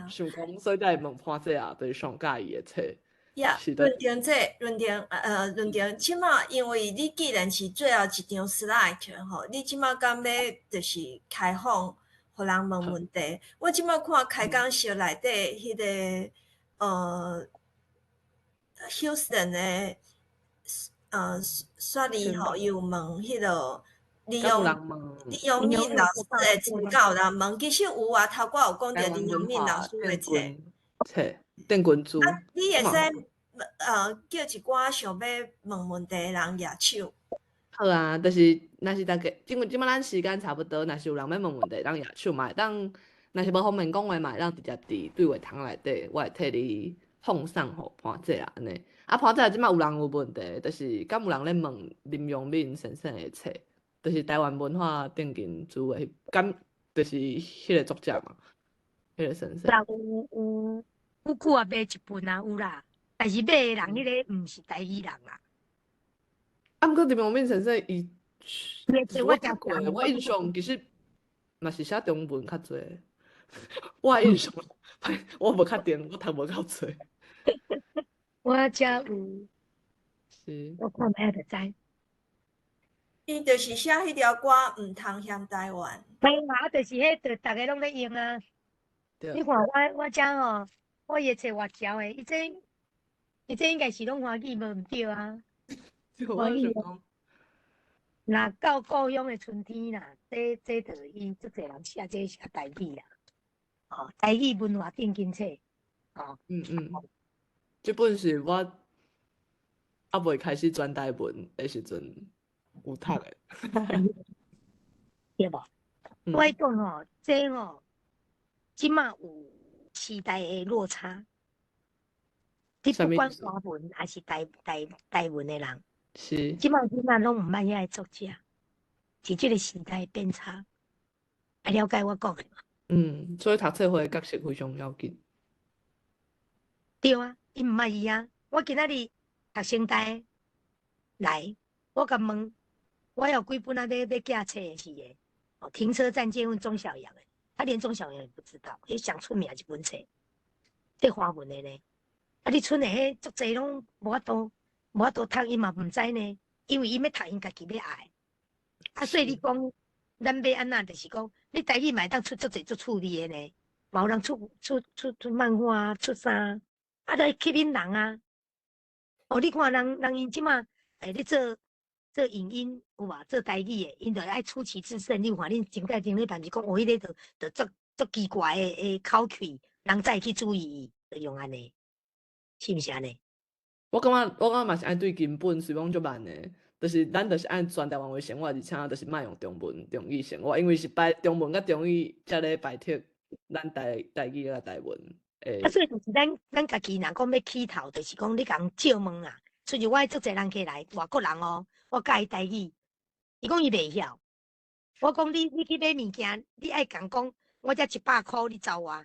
想講所以才會問潘姐啊，就是上佮意的冊。呀，論點這論點論點，這馬因為你既然是最後一張 slide 吼，你這馬敢欲就是開放，予人問問題。我這馬看開講室內底彼个Houston 的雪梨吼，伊有問彼个。李永敏老師的冊敢有人問，其實有啊，頭拄有講著李永敏老師的冊。冊鄧君珠。啊，你會使叫一寡想欲問問題的人舉手。好啊，就是若是逐家，因為這馬咱時間差不多，若是有人欲問問題，當舉手嘛會當，若是無方便講話嘛會當直接佇對話窗內底，我會替你放送予潘姐啊按呢。啊，潘姐這馬有人有問題，就是敢有人咧問林永敏先生的冊？就是台灣文化頂根主的，敢就是彼個作者嘛，彼個先生。啦，有有有久也買一本啊，有啦，但是買的人彼个毋是台語人啦。啊，毋過林永敏先生伊，我讀過，我印象其實嘛是寫中文較濟。我的印象，我無確定，我讀無夠濟。我遮有，是。我看覓就知。伊就是寫彼條歌，毋通嫌台灣。對啊，就是彼，就逐家攏咧用啊。你看我遮吼，我伊的冊偌潲的，伊這應該是攏華語無毋對啊。華語。若到故鄉的春天啦，這就伊足濟人寫這寫台語啦。哦，台語文化頂根冊。哦。嗯嗯。這本是我猶未開始轉台文的時陣。有讀的，對無？我講吼，這吼，這馬有時代的落差。你不管華文還是台文的人，這馬囡仔攏毋捌遐个作者，是這個時代變差。啊，了解我講的無？嗯，所以讀冊會的角色非常要緊。對啊，伊毋捌伊啊。我今仔日讀成大來，我共問。我有幾本啊，欲寄冊的是的，哦，停車暫借問鍾曉陽的，他連鍾曉陽也不知道，彼上出名一本冊，這華文的呢，啊，你賰的彼足濟攏無法度讀，伊嘛毋知呢，因為伊欲讀，𪜶家己欲愛。啊，所以你講，咱欲按怎，就是講，你台語嘛會當出足濟足趣味的呢。嘛有人出漫畫、出啥，啊，來吸引人啊。哦，你看人𪜶這馬咧做影音有無？做台語的，𪜶就愛出奇制勝。你有看恁前擺前禮拜毋是講，哦，彼个就足奇怪的口氣，人才會去注意伊，就用按呢，是毋是按呢？我感覺嘛是愛對根本，雖講足慢的，就是咱就是按全台灣話生活，而且就是莫用中文、中語生活，因為是排中文佮中語才咧排斥咱台語佮台文。啊，所以就是咱家己若講欲起頭，就是講你共借問啊，親像我足濟人過來，外國人哦，我教伊台語，伊講伊袂曉。我講你去買物件，你愛共講，我才100箍，你走啊。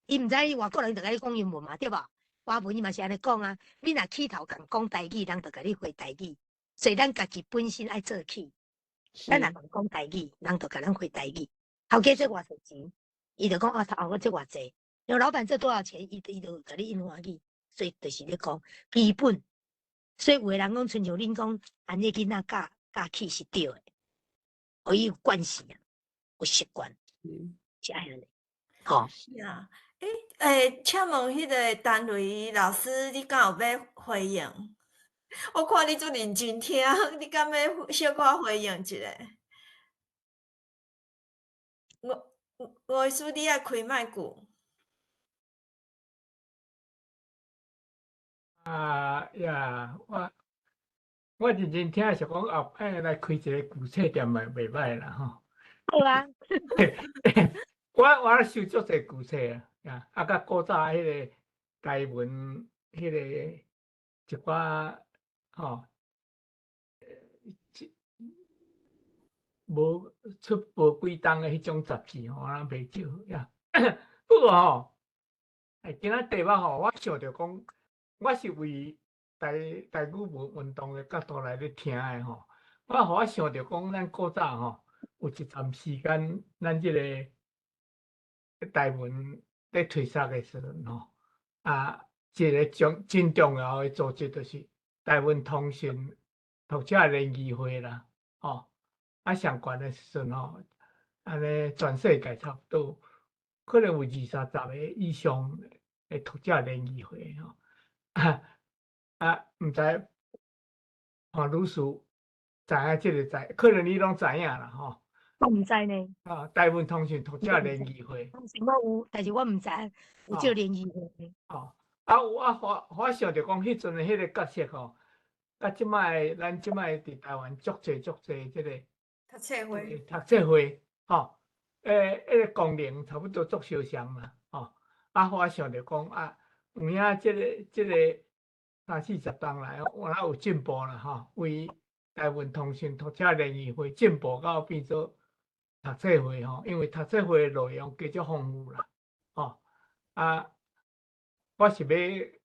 伊毋知外國人就共你講英文嘛，對無？華文伊嘛是按呢講啊。你若起頭共講台語，人就共你回台語。所以咱家己本身愛做起，咱若共講台語，人就共咱回台語。頭家這偌濟錢，伊就講啊，頭我這偌濟。有老闆這多少錢？伊就共你應歡喜。所以就是咧講基本。所以有的人講，親像恁講，按呢囡仔教教起是對的，予伊有慣性啊，有習慣，是按呢。吼。是啊，欸，請問彼个陳雷老師，你敢有欲回應？我看你足認真聽，你敢欲小可回應一下？吳醫師，你愛開麥克。啊呀，我認真聽是講後擺來開一个舊冊店嘛袂䆀啦吼。好啊。我收足濟舊冊啊，啊，佮古早彼个台文，彼个一寡吼，無出無幾冬的彼種雜誌吼，我攏袂少呀。不過吼，今仔題目吼，我想著講，我是為台語文運動的角度來咧聽的吼。我予我想著講，咱古早吼有一陣時間，咱這个台文咧推捒的時陣吼，啊，一个真重要的組織就是台文通訊讀者聯誼會啦，吼。啊，上懸的時陣吼，按呢全世界差不多可能有二三十个以上的讀者聯誼會吼。啊，毋知潘女士知影這个知，可能你攏知影啦吼。我毋知呢。啊，台文通訊讀者聯誼會。我有，但是我毋知有這個聯誼會。哦，啊有啊，我想著講，彼陣的彼個角色吼，佮這擺咱這擺佇台灣足濟足濟這個讀冊會，讀冊會，吼，彼個功能差不多足相像啦，吼。啊，我想著講啊，有影這個三四十冬來，有哪有進步啦，吼，為台文通訊讀者聯誼會進步到變做讀冊會吼，因為讀冊會的內容加足豐富啦，吼啊，我是欲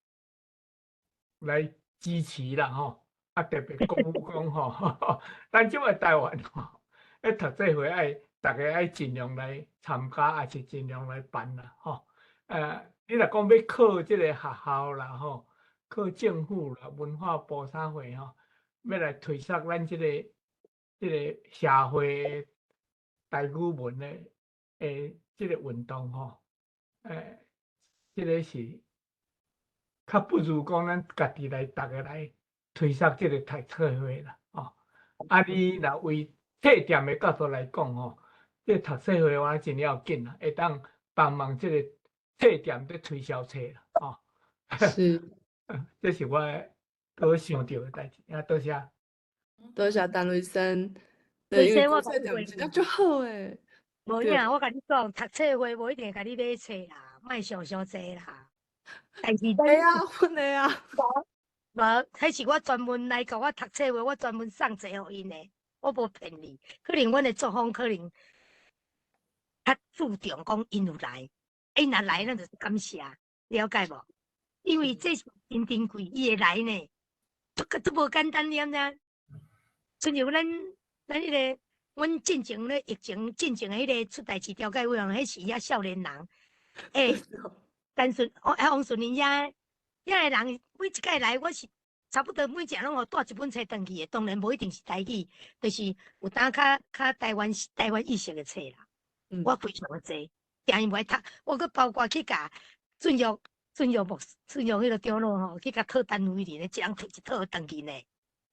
來支持啦，吼，啊特別鼓舞講吼，咱這擺台灣吼，咧讀冊會愛逐家愛盡量來參加，抑是盡量來辦啦，吼，你若講欲靠這個學校啦，吼，靠政府啦、文化部啥貨吼，欲來推捒咱這個社會台語文的這個運動吼，這個是較不如講咱家己來，逐家來推捒這個讀冊會啦，吼。啊，你若為冊店的角度來講吼，這個讀冊會我真要緊啦，會當幫忙這個冊店咧推銷冊啦，吼。是，這是我閣想著的代誌。啊，多謝。多謝陳雷生。對，因為我冊店真正足好的。無影，我共你講，讀冊會無一定會共你買冊啦，莫想傷濟啦。但是會啊，阮會啊。無，彼是我專門來共我讀冊會，我專門送冊予𪜶的，我無騙你。可能阮的作風可能較注重講𪜶有來，𪜶若來，咱就是感謝，了解無？因為這是真珍貴，伊會來呢，足足無簡單，你知毋知？親像咱彼个，阮進前咧疫情進前的彼个出代誌調解委員，彼是遐少年人，欸，單純王順林遐遐个人，每一擺來，我是差不多每一個攏予帶一本冊轉去的，當然無一定是台語，就是有當較台灣意識的冊啦。我非常的濟，定伊無愛讀，我閣包括去共俊玉、俊玉牧、俊玉彼個長老吼，去共討單位咧，一人提一套轉去呢。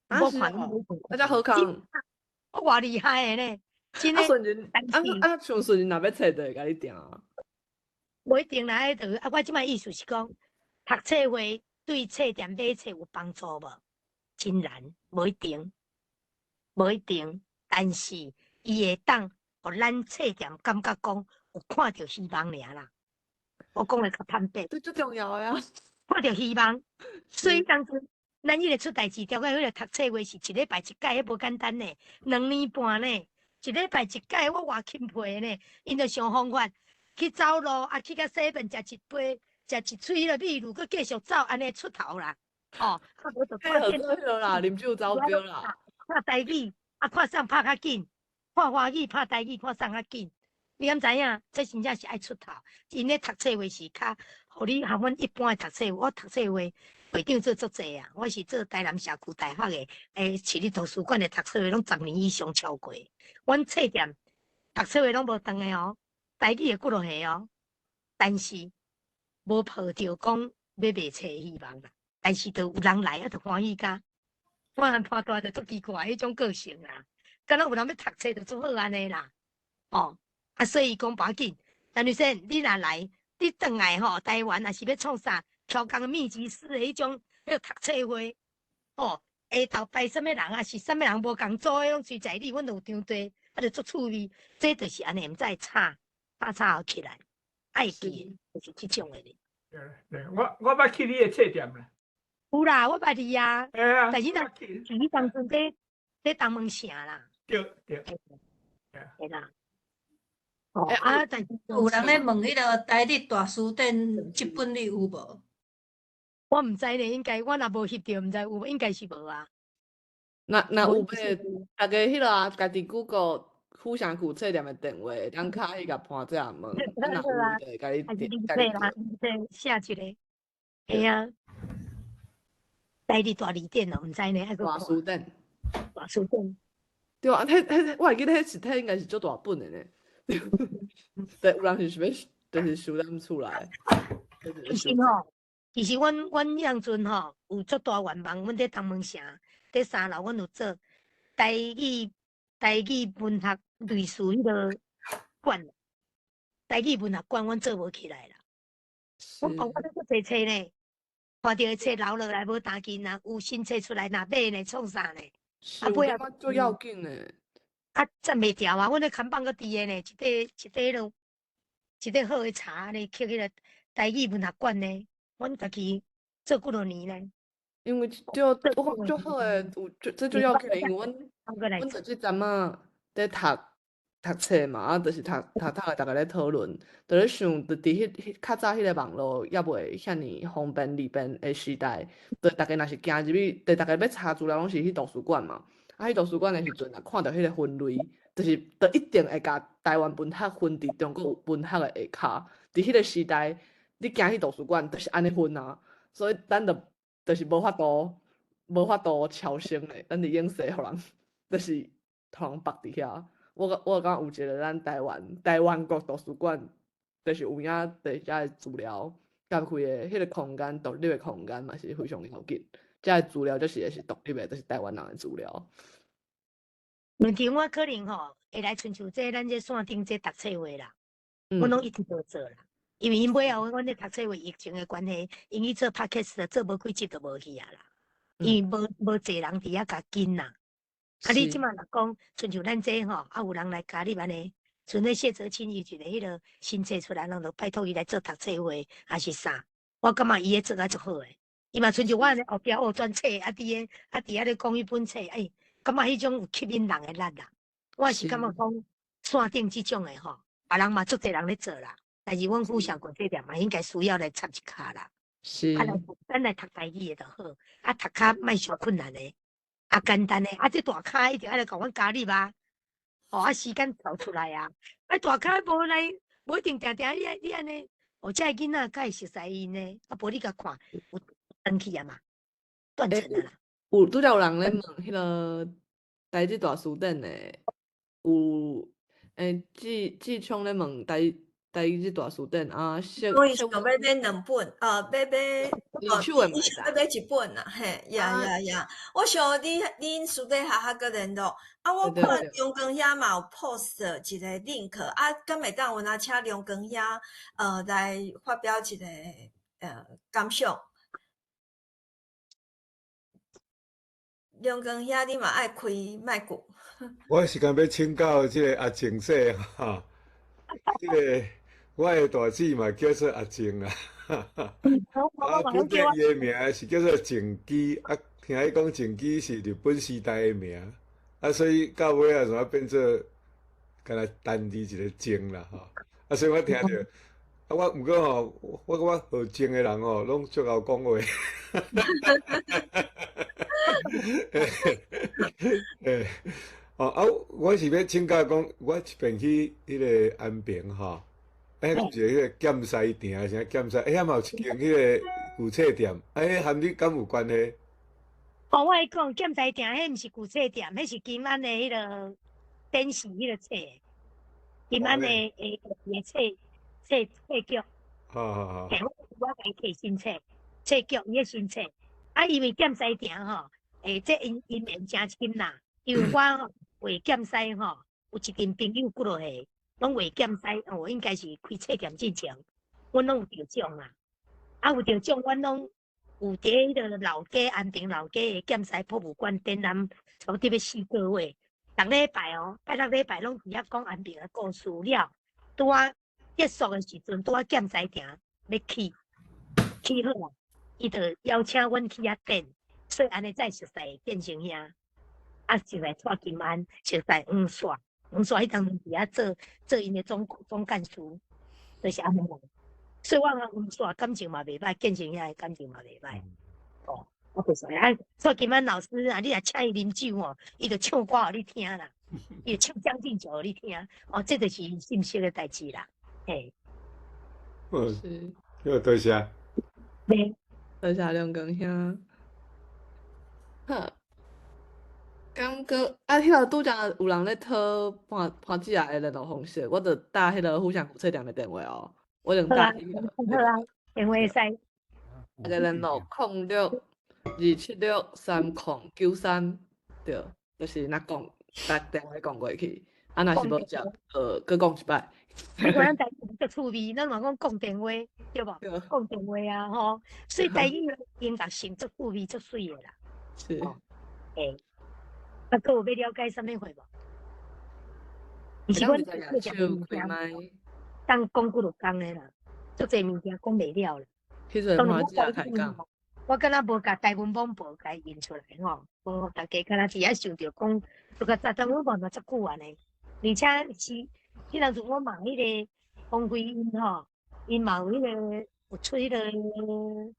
啊是哦，啊遮好康。我偌厲害的呢，真的。啊順仁，啊啊像順仁若欲冊就會共你訂啊。無一定啦，彼就啊，我這擺意思是講，讀冊會對冊店買冊有幫助無？真難，無一定，無一定。但是伊會當予咱冊店感覺講有看著希望爾啦。我講得較坦白。這足重要的啊！看著希望，所以當陣咱彼個出代誌，調解彼個讀冊會是一禮拜一屆，彼無簡單呢，2年半呢，一禮拜一屆，我偌欽佩呢。𪜶就想方法去走路，啊去甲洗面，食一杯，食一喙彼個米露，閣繼續走，按呢出頭啦。哦，啊無就看電啦，啉酒走標啦。看台語，啊看啥拍較緊，看華語拍台語，看啥較緊。你敢知影？這真正是愛出頭。𪜶咧讀冊會是較，予你含阮一般的讀冊，我讀冊會會長做足濟啊。我是做台南社區大學的，市立圖書館的讀冊會攏10年以上超過。阮冊店讀冊會攏無斷的哦，台語會幾落個哦，但是無抱著講欲賣冊的希望啦。但是就有人來啊，就歡喜甲。我漢破大就足奇怪，彼種個性啦，敢若有人欲讀冊就足好按呢啦，哦。啊，所以講無要緊，陳女士，你若來，你轉來吼，台灣若是欲創啥，超工密集式的彼種，彼個讀冊會，吼，下晝排啥物人啊，是啥物人無仝組的，攏隨在你，阮都有場地，啊，就足趣味，這就是按呢，毋知會吵，吵吵起來，愛記的就是這種的。對對，我捌去你的冊店啦。有啦，我捌去啊。欸啊，但是若是你當陣佇東門城啦。對對。對啦。哦啊，但是有人咧問彼個台日大辭典這本你有無？我毋知呢，應該我若無翕著，毋知有無，應該是無啊。若有欲，逐家彼個啊，家己 Google 府城區冊店的電話，當敲去共潘姐問，若有就會共你訂。對啦，對，寫一個，嘿啊，台日大字典哦，毋知呢，愛大辭典。大辭典。對啊，彼彼我會記得彼一體應該是足大本的呢。對，有人是想欲，就是收咱厝內。其實吼，其實阮彼陣吼有足大願望，阮佇東門城，佇三樓，阮有做台語文學類似彼個館，台語文學館，阮做無起來啦。我講我咧足濟冊呢，看著的冊留落來無當緊啊，有新冊出來若買呢，創啥呢？啊，尾仔足要緊的。啊，占袂牢啊！阮咧看板閣佇个呢，一塊一塊落，一塊好的冊呢，去彼個台語文學館呢，阮家己做幾落年呢。因為對，我感覺足好的，有這足要緊的，因為阮就這陣仔佇讀讀冊嘛，啊，就是讀讀讀的，逐家咧討論，就咧想，就佇彼彼較早彼個網路猶未遐爾方便利便的時代，就逐家若是行入去，就逐家欲查資料攏是去圖書館嘛。啊，去圖書館的時陣，若看著彼個分類，就是就一定會共台灣文學分佇中國文學的下跤。佇彼個時代，你行去圖書館就是按呢分啊，所以咱就就是無法度超生的，咱佇影世予人，就是予人縛佇遐。我感覺有一個咱台灣國圖書館，就是有影佇遮的資料，佮開的彼個空間，獨立的空間嘛是非常要緊。遮的資料就是是獨立的，就是台灣人的資料。問題我可能吼會來親像這咱這線頂這讀冊會啦，阮攏一直無做啦，因為𪜶尾後阮咧讀冊會疫情的關係，𪜶去做 podcast 做無幾集就無去啊啦，因為無濟人佇遐共跟啦。啊，你這馬若講親像咱這吼，啊有人來加入按呢，像咧謝哲青伊一個彼個新冊出來，咱就拜託伊來做讀冊會，還是啥？我感覺伊咧做啊足好的。伊嘛親像我按呢後壁學轉冊，啊佇個啊佇遐咧講彼本冊，欸，感覺彼種有吸引人的力啦。我是感覺講線頂這種的吼，別人嘛足濟人咧做啦，但是阮府城國冊店嘛應該需要來插一跤啦。啊，來咱來讀台語的就好，啊讀較莫傷困難的，啊簡單的，啊這大咖一定愛來共阮加入啊。哦，啊時間抽出來啊，啊大咖無來，無一定定定你你按呢，哦這个囡仔較會熟似𪜶呢，啊無你共看有斷去啊嘛，斷層啊啦。有拄才有人咧問彼個台日大辭典的，有志志聰咧問台台語這大辭典啊，我想欲買兩本，欲買，二手的嘛。伊想欲買一本啦，嘿，呀呀呀！我想你恁私底下較閣聯絡，啊，我看中光兄嘛有 post 一個 link，啊，敢會當有若請梁光兄，來發表一個感想。梁光兄，你嘛愛開麥克。我是敢欲請教這个阿靜說哈，這个我的大姊嘛叫做阿靜啊，啊，本來伊的名是叫做靜姬，啊，聽伊講靜姬是日本時代的名，啊，所以到尾仔怎變做敢若單字一个靜啦吼，啊，所以我聽著，啊，我毋過吼，我感覺學靜的人吼，攏足𠢕講話。欸哦啊！我是欲請教講，我一遍去彼个安平吼，欸，有一个彼个劍西埕，啥劍西，欸，遐嘛有一間彼个旧册店，欸，彼和你敢有關係？哦，我跟你講，劍西埕彼毋是舊冊店，彼是金安的彼个電視彼个冊，金安的的冊冊冊局。好好好。欸，我共伊提新冊，冊局伊的新冊，啊，因為劍西埕吼，欸，這因因緣誠深啦，因為我畫劍西吼，有一陣朋友幾落歲，攏畫劍西哦，應該是開冊店進前，阮攏有得獎啦。啊，有得獎，阮攏有佇彼个老街安平老街的劍西博物館展覽，差不多欲4個月。逐禮拜哦，拜六禮拜攏佇遐講安平的故事了。拄仔結束的時陣，拄仔劍西埕欲起起好啊，伊就邀請阮去遐展，所以按呢才熟似變成遐。啊，熟似蔡金安，熟似黃雪，黃雪彼當陣佇遐做做𪜶的總幹事，就是按呢啦。所以我佮黃雪感情嘛袂歹，建成遐的感情嘛袂歹。哦，我就是啊，蔡金安老師啊，你若請伊啉酒吼，伊就唱歌予你聽啦，伊就唱將進酒予你聽。哦，這就是信息的代誌啦。嘿。是。好，多謝。對。多謝梁光兄。好。感覺啊，彼个拄才有人咧討潘潘姊仔的聯絡方式，我就打彼个府城舊冊店的電話哦，我用打彼个。好啊，電話會使。大家聯絡06-276-3093，對，就是若講打電話講過去，啊，若是無接，閣講一擺。你看咱台語足趣味，咱嘛講講電話，對無？講電話啊，吼，所以台語音樂性足趣味、足媠的啦。是。欸。啊，閣有欲了解啥物貨無？其實阮做食物件，當講幾落工的啦，足濟物件講袂了啦。彼陣潘姊仔開講，我敢若無共台文網報共伊印出來吼，無大家敢若佇遐想著講，閣較早，台文網嘛足久按呢，而且是彼當陣我問彼个馮桂英吼，𪜶嘛有彼个有出彼个2011、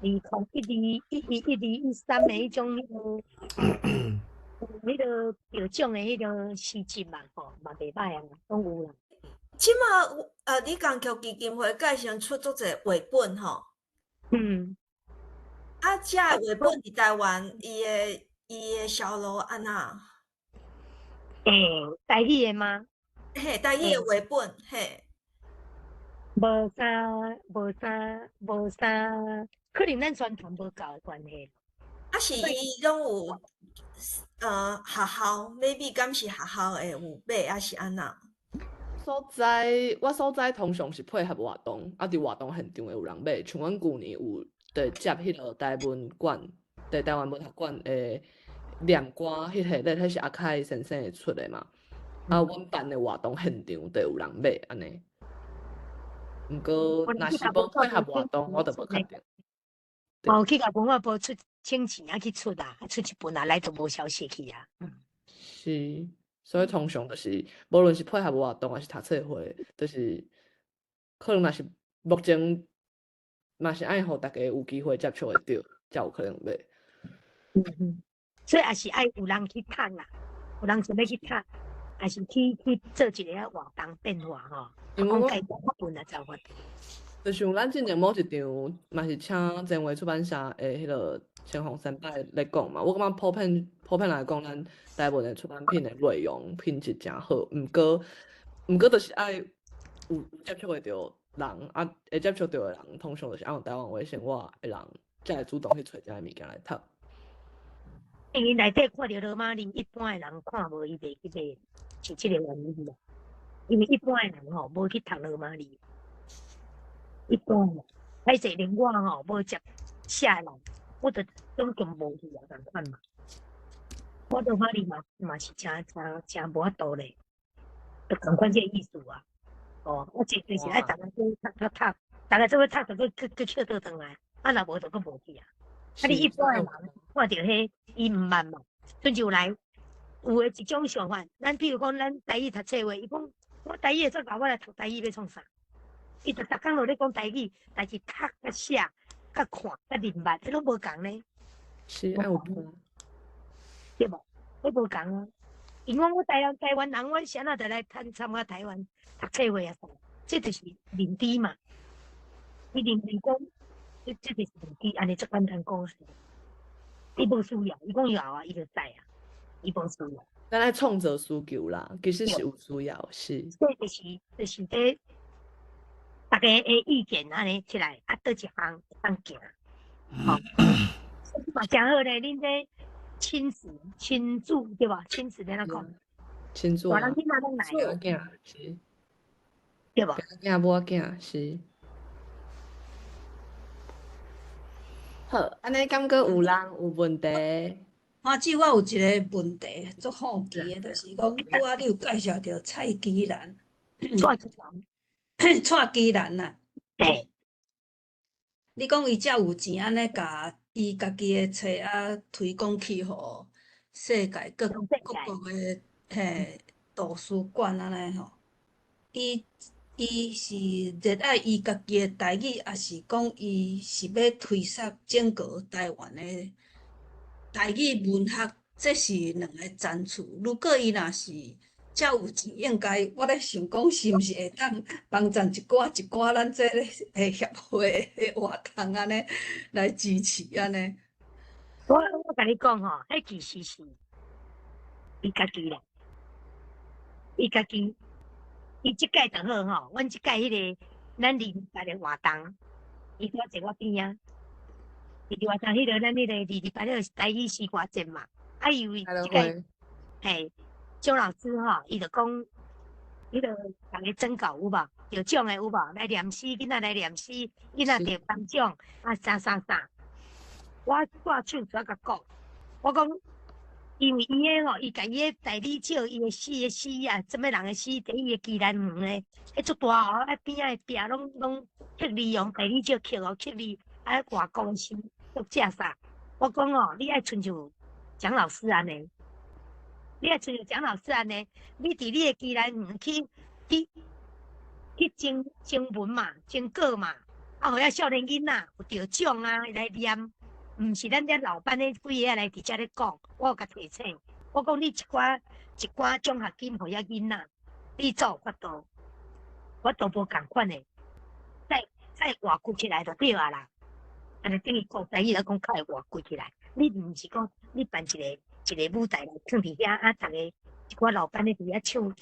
11、12、13的彼種彼个。彼个得獎的彼个詩集嘛，吼，嘛袂歹啊，攏有啦。這馬李江橋基金會蓋成出足濟繪本吼。嗯。啊，這繪本佇台灣，伊的銷路按怎？欸，台語的嗎？嘿，台語的繪本，嘿。無啥，無啥，無啥，可能咱宣傳無夠的關係。啊，是伊攏有，學校，maybe 敢是學校會有買，抑是按怎？所在，我所在通常是配合活動，啊，佇活動現場會有人買。像阮舊年有佇接彼个台文館，佇台灣文學館的念歌，彼系列，彼是阿凱先生出的嘛。啊，阮辦的活動現場就有人買按呢。毋過，若是無配合活動，我就無確定。哦，去共文化部出請錢啊，去出啊，出一本啊，來就無消息去啊。是，所以通常就是，無論是配合活動，抑是讀冊會，就是可能若是目前嘛是愛予大家有機會接觸會著，才有可能買。嗯，所以也是愛有人去讀啦，有人想欲去讀，抑是去做一个活動變化吼。因為我講本啊，就有。就像咱之前某一場，嘛是請前衛出版社的彼个千紅先輩咧講嘛，我感覺普遍來講，咱台灣的出版品的內容品質誠好，毋過就是愛有接觸會著人，啊，會接觸著的人，通常就是愛用台灣話生活的人，才會主動去揣遮个物件來讀。因為內底看著羅馬字，一般的人看無伊袂去買，是這個原因啦。因為一般的人吼無去讀羅馬字，一般的，歹勢連我吼無接寫人，我就總共無去啊，仝款嘛。我羅馬字嘛是誠誠誠無法度咧，就仝款這個意思啊。哦，我這就是愛逐家做讀讀讀，逐家做伙讀，就閣閣閣笑倒轉來，啊若無就閣無去啊。啊，你一般的人看著彼，伊毋捌嘛，親像來有的一種想法，咱比如講咱台語讀冊話，伊講我台語會做𠢕，我來讀台語欲創啥？伊就逐工落咧講台語，但是讀佮寫、佮看、佮認捌，這攏無仝呢。是愛有伴。對無？彼無仝啊。因講我台灣人，我啥若就來參參加台灣讀冊會啊？這就是認知嘛。伊認為講，這就是認知，按呢足簡單講。伊無需要，伊講有啊，伊就知啊，伊無需要。咱愛創造需求啦，其實是有需要，是。所以就是這，逐家的意見按呢起來，啊，佗一項會當行。吼，嘛誠好咧，恁這親子親子對無？親子欲按怎講？親子。大人囡仔攏來啊。囝是。對無？囝某仔是。好，按呢敢閣有人有問題？阿姊，我有一個問題，足好奇的，就是講拄仔你有介紹著蔡基蘭，蔡基蘭，蔡基蘭啊。對。你講伊遮有錢，按呢共伊家己的冊啊推廣去予世界各各國的嘿圖書館按呢吼。伊伊是熱愛伊家己的台語，抑是講伊是欲推捒整個台灣的台語文學？這是兩个層次。如果伊若是遮有錢，應該我咧想講，是毋是會當幫贊一寡一寡咱這个協會的活動按呢來支持按呢？我共你講吼，彼其實是伊家己啦，伊家己，伊這屆就好吼，阮這屆彼个咱二二八的活動，伊拄仔坐我邊仔，二二活動彼个咱彼個二二八彼個台語詩歌節嘛，啊伊為這屆嘿。周老師吼，伊就講，彼个逐家徵稿有無？得獎的有無？來念詩，囡仔來念詩，囡仔得頒獎，啊啥啥啥。我掛手出來共講，我講，因為伊的吼，伊共伊的代理借伊的詩的詩啊，啥物人的詩，佇伊的宜蘭園咧，彼足大哦，啊邊仔的壁攏攏刻字用代理借刻哦，刻字啊外國的詩作者啥？我講哦，你愛親像蔣老師按呢。你愛親像蔣老師按呢，你佇你的宜蘭園去去去徵徵文嘛，徵稿嘛，啊，予遐少年囡仔有得獎啊，來念，毋是咱遮老班的幾个來佇遮咧講，我有共提醒，我講你一寡一寡獎學金予遐囡仔，你做有法度，我都無仝款的，再再活掘起來就對啊啦。按呢等於講台語來講較會活掘起來，你毋是講你辦一個。一個舞台來囥佇遐，啊，逐个一寡老班咧佇遐唱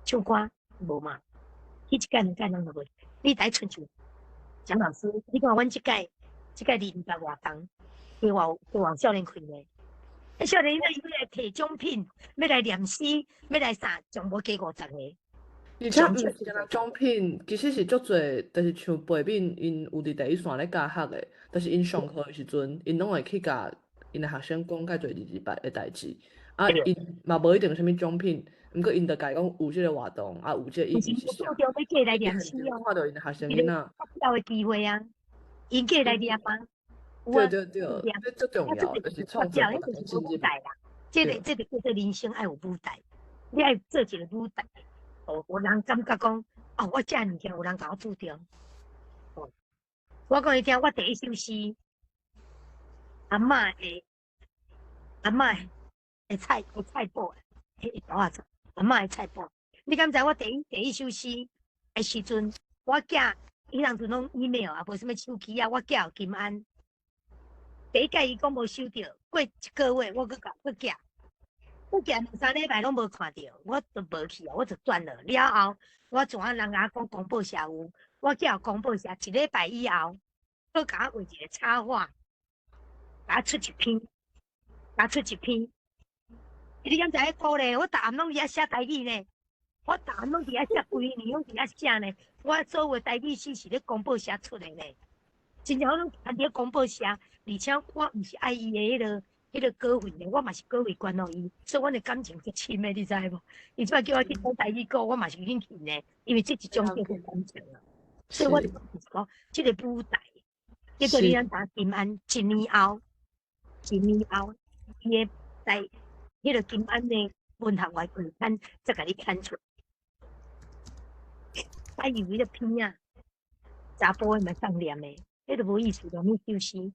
唱歌，無嘛？彼一屆兩屆攏無。你來親像蔣老師，你看阮這屆這屆二二八活動，加偌加偌少年開的，彼少年囡仔欲來提獎品，欲來念詩，欲來啥，全部加50個。而且毋是干焦獎品，其實是足濟，就是像背面𪜶有佇第一線咧教學的，就是𪜶上課的時陣，𪜶攏會去共𪜶的學生講較濟二二八的代誌，啊，𪜶嘛無一定啥物獎品，毋過𪜶就共伊講有這個活動，啊，有這個意義是啥。看著𪜶的學生囡仔。發表的機會啊，𪜶過來念啊。對對對，這足重要，就是創造就是舞台啦。這個這個叫做人生愛有舞台，你愛做一個舞台，哦，有人感覺講，哦，我這物件有人共我注重。哦，我講伊聽，我第一首詩。阿嬤的阿嬤的菜的菜譜，彼個阿嬤的菜譜。你敢知我第一第一首詩的時陣，我寄彼當陣攏 email 啊，無啥物手機啊，我寄予金安。第一屆伊講無收著，過一個月我閣共閣寄，我行两三礼拜拢无看著，我就无去啊，我就转了。了后，我怎啊人共我讲公报社有，我叫公报社一礼拜以后，阁共我画一个插画，共我出一篇，共我出一篇。你敢知影鼓励？我逐暗拢伫遐写台语呢，我逐暗拢伫遐写，规年拢伫遐写呢。我所有台语诗是咧公报社出的呢，真正我拢伫咧公报社，而且我毋是爱伊的彼个稿费呢，我嘛是稿费捐予伊，所以阮的感情足深的，你知无？伊这摆叫我去讲台语歌，我嘛是愿去呢，因为这一种叫做感情啊。所以我就讲，这个舞台，结果你咱打金安一年后，一年后，伊会在彼个金安的文学外期刊才共你刊出。啊，以为个片啊，查甫的嘛当念的，彼就无意思，就免休息。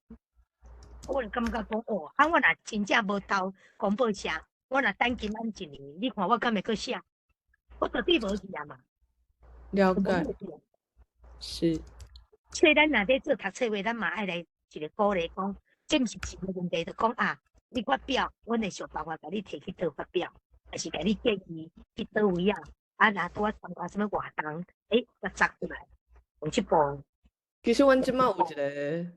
我就感觉讲哦，啊，我若真正无投公报社，我若等金安一年，你看我敢会阁写？我绝对无去啊嘛。了解。是。所以咱若咧做读册话，咱嘛爱来一个鼓励讲，这毋是钱的问题，就讲啊，你发表，阮会想办法共你提去佗发表，抑是共你建议去佗位啊？啊，若拄仔参加啥物活动，欸，佮扎出来，用这步。其实阮这摆有一个，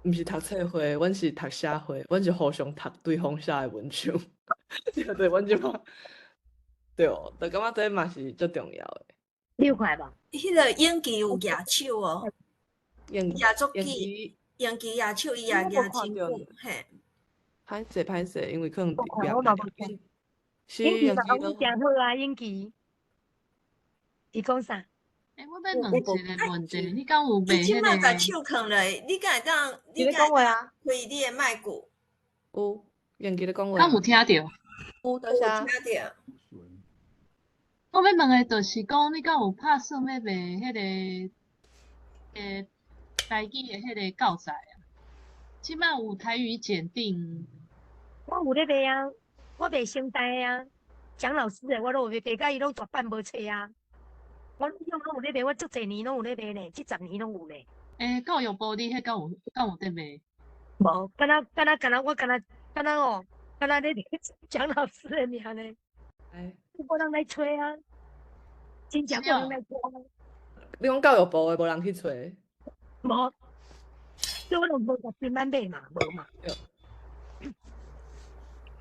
毋是读册会，阮是读写会，阮是互相读对方写的文章。对对，阮这摆，对哦，就感觉这嘛是足重要的。你有看无？彼个英吉有举手哦，英举足久，英吉举手，伊也举真久，嘿。歹势歹势，因为可能我嘛无看。是英吉嘛讲诚好啊，英吉。伊讲啥？欸，我欲问一个问题，你敢有卖伊这彼个？摆共手囥落，你敢会当？你咧讲话啊？开你的麦克。有，英吉咧讲话。敢有听著？有，多谢。听著。我欲问的就是讲，你敢有拍算欲卖彼个台语的彼个教材啊？这摆有台语检定。我有咧卖啊，我卖成大的啊，蒋老师的我拢有卖，卖甲伊拢绝版无册啊。我拢有咧卖，我足济年拢有咧卖呢，这10年拢有咧。欸，教育部你彼敢有敢有伫卖？无，敢若敢若敢若我敢若敢若哦，敢若咧蒋老师的尔呢。哎。无人来揣啊，真正无人来揣。你讲教育部的无人去揣？无，所以我拢无共金安买嘛，无嘛。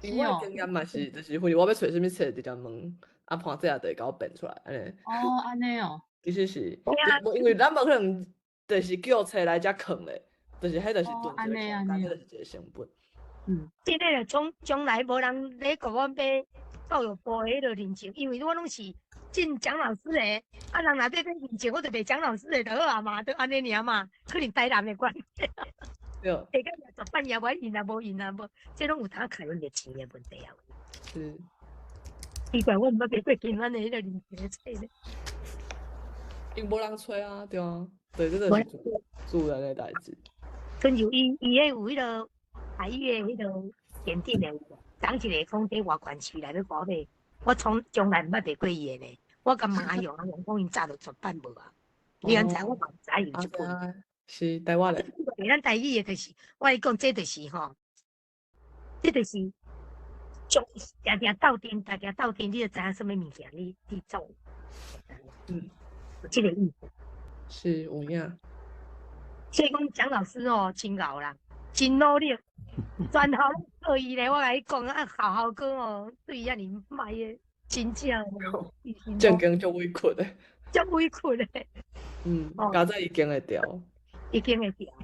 因为我的经验嘛是，就是反正我欲揣啥物册，直接问阿潘姐也就会共我变出来，按呢。哦，按呢哦。其实是，无因为咱无可能，就是叫册来遮囥咧，就是彼就是囤一个空间，彼就是一个成本。这个就从将来无人咧共我买教育部的彼个认证，因为我拢是进蒋老师的，啊，人若欲买认证，我就卖蒋老师的就好啊嘛，就按呢尔嘛，可能台南的关系。对。下个月十半夜无印啊，无印啊，无，这拢有通开阮的钱的问题啊。是。奇怪，我毋捌买过金安的彼个认证的册咧。因无人揣啊，对啊，对，这就是自然的代志。亲像伊，伊彼有彼个台语的彼个检定的有无？昨一个讲伫外县市来欲共我买，我从从来毋捌卖过伊的呢。我共问阿勇，阿勇讲𪜶早就绝版无啊。你敢知？我嘛毋知有这本。是台湾的。咱台语的就是，我共你讲，这就是吼，这就是将定定斗阵，大家斗阵，你就知影啥物物件，你做。有这个意思。是有影。所以讲蒋老师哦，真𠢕啦，真努力，全校拢做伊咧。我共你讲啊，校校歌哦，对伊遐尔歹的，真正正经足委屈的。足委屈的。佳哉伊经会牢。伊经会牢。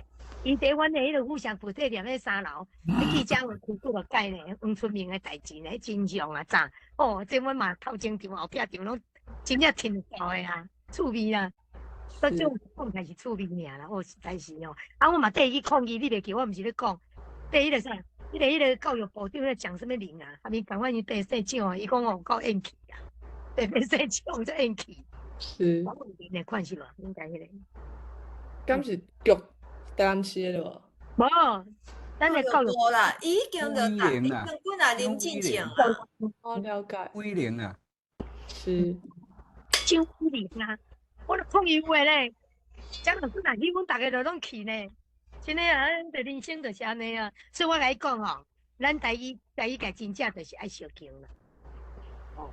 伊伫阮的彼个府上菩提念彼三楼，彼记者会开几落届呢，黄春明的代志呢，真像啊，早哦，这阮嘛头前场后壁场拢真正听会到的啊，趣味啦。我种讲起来是趣味尔啦，哦，实在是哦。啊，我嘛缀伊去抗议，你袂记我毋是咧讲，缀彼个啥？彼个教育部长咧讲啥物人啊？啊，伊共阮伊缀姓蒋啊，伊讲哦够硬气啊，特别姓蒋才硬气。是。我问你看是无？应该彼个。敢是局台南市的对无？无，咱的教育部啦，伊已经就已经几若年进前啊。我了解。威廉啊。是。蒋伟廉啊，我著抗议话咧，蒋老师若去，阮逐个就拢去呢。真的啊，咱的人生就是按呢啊。所以我共你讲吼，咱台语台语界真正就是爱相敬啦。哦，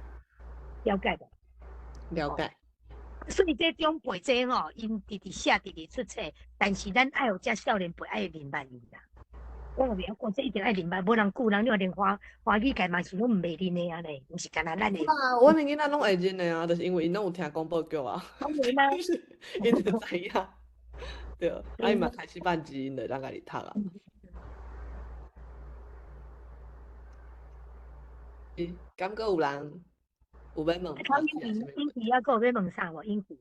了解无？了解。所以这长辈这吼，𪜶直直写，直直出册，但是咱爱予遮少年辈爱明白𪜶啦。我嘛袂晓讲，这一定爱明白，无人顾人，你看连华华语界嘛是拢毋袂认的啊咧，毋是干焦咱的。啊，阮的囡仔拢会认的啊，就是因为𪜶拢有听广播剧啊。𪜶就知影。对，啊，伊嘛开始办字，𪜶就会当家己读啊。是，敢阁有人有欲问？英英语犹阁有欲问啥无？英语。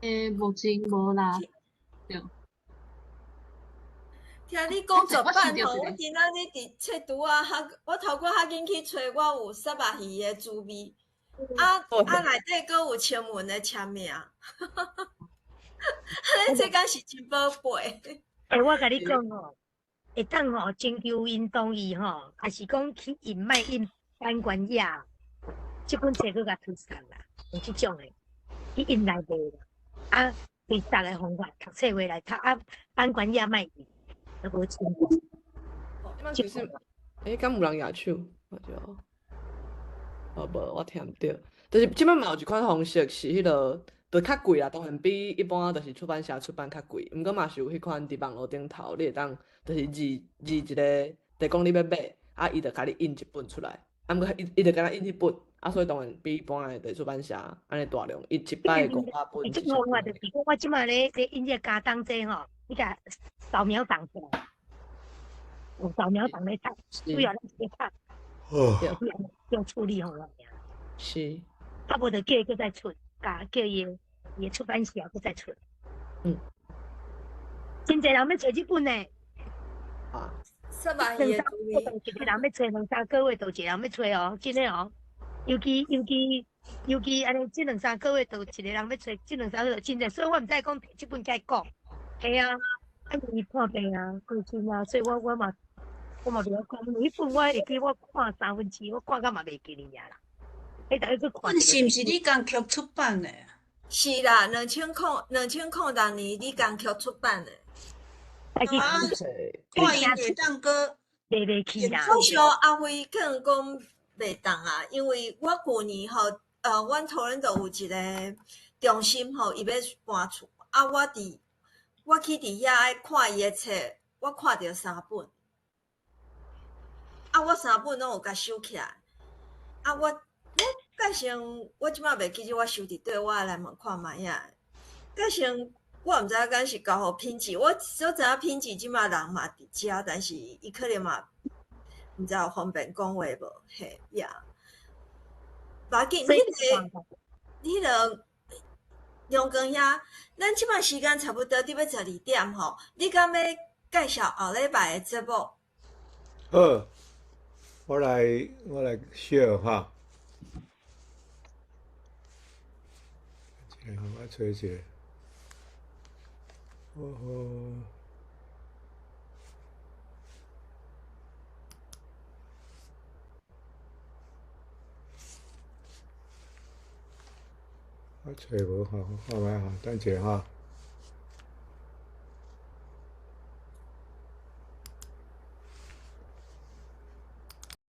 欸，目前无啦。对。听你讲绝版吼，我今仔日伫册橱仔，较我头拄较紧去揣，我有虱目鱼的滋味，啊啊内底阁有清文的签名，按呢这敢是真宝贝。欸，我共你讲吼，会当吼征求𪜶同意吼，抑是讲去印莫印版权页，这本册阁共推送啦，有这种的，去印来卖啦，啊，推送的方法，读册回来读啊，版权页莫印。都无钱。其实，欸，敢有人举手？我就，哦无，我听毋著。就是这摆嘛有一款方式是彼个，就较贵啦，当然比一般就是出版社出版较贵。毋过嘛是有彼款伫网路顶头，你会当就是字字一个，就讲你欲买，啊，伊就共你印一本出来。啊，毋过伊伊就干焦印彼本，啊，所以当然比一般的出版社按呢大量，伊一摆500本。这种方法就是讲，我这摆咧咧印这个加档这吼，你共扫描档出来，有扫描档咧读，主要咱直接读，用处理好尔。是。啊，无就叫伊阁再出，共叫伊伊的出版社阁再出。真济人欲揣这本呢。啊。两三个月一个人欲揣，两三个月就一个人欲揣哦，真的哦。尤其尤其尤其按呢，这两三个月就一个人欲揣，这两三个月真济，所以我毋知讲这本该讲。系啊，啊伊破病啊，过身啊，所以我我嘛我嘛袂晓讲，因为彼本我会记我看三分之，我看甲嘛袂记哩啊啦。彼逐日阁看。是毋是李江曲出版的？是啦，2006年李江曲出版的。啊，看𪜶会当阁卖袂去啦。我想阿辉可能讲袂当啊，因为我旧年吼，阮桃园就有一个中心吼，伊欲搬厝，啊，我伫我去伫遐爱看伊的册，我看著三本，啊，我三本拢有共收起来，啊，我我改成我这摆袂记得我收伫佗，我来问看觅仔，改成。我毋知影敢是交予品质，我所知影品质这摆人嘛伫遮，但是伊可能嘛毋知有方便讲话无？嘿呀，无要紧，彼个彼个阳光遐，咱这摆时间差不多伫欲12点吼，你敢欲介绍后礼拜的节目？好，我来我来 share 哈，我揣一下。哦吼，我揣无吼，看觅哈，等一下哈。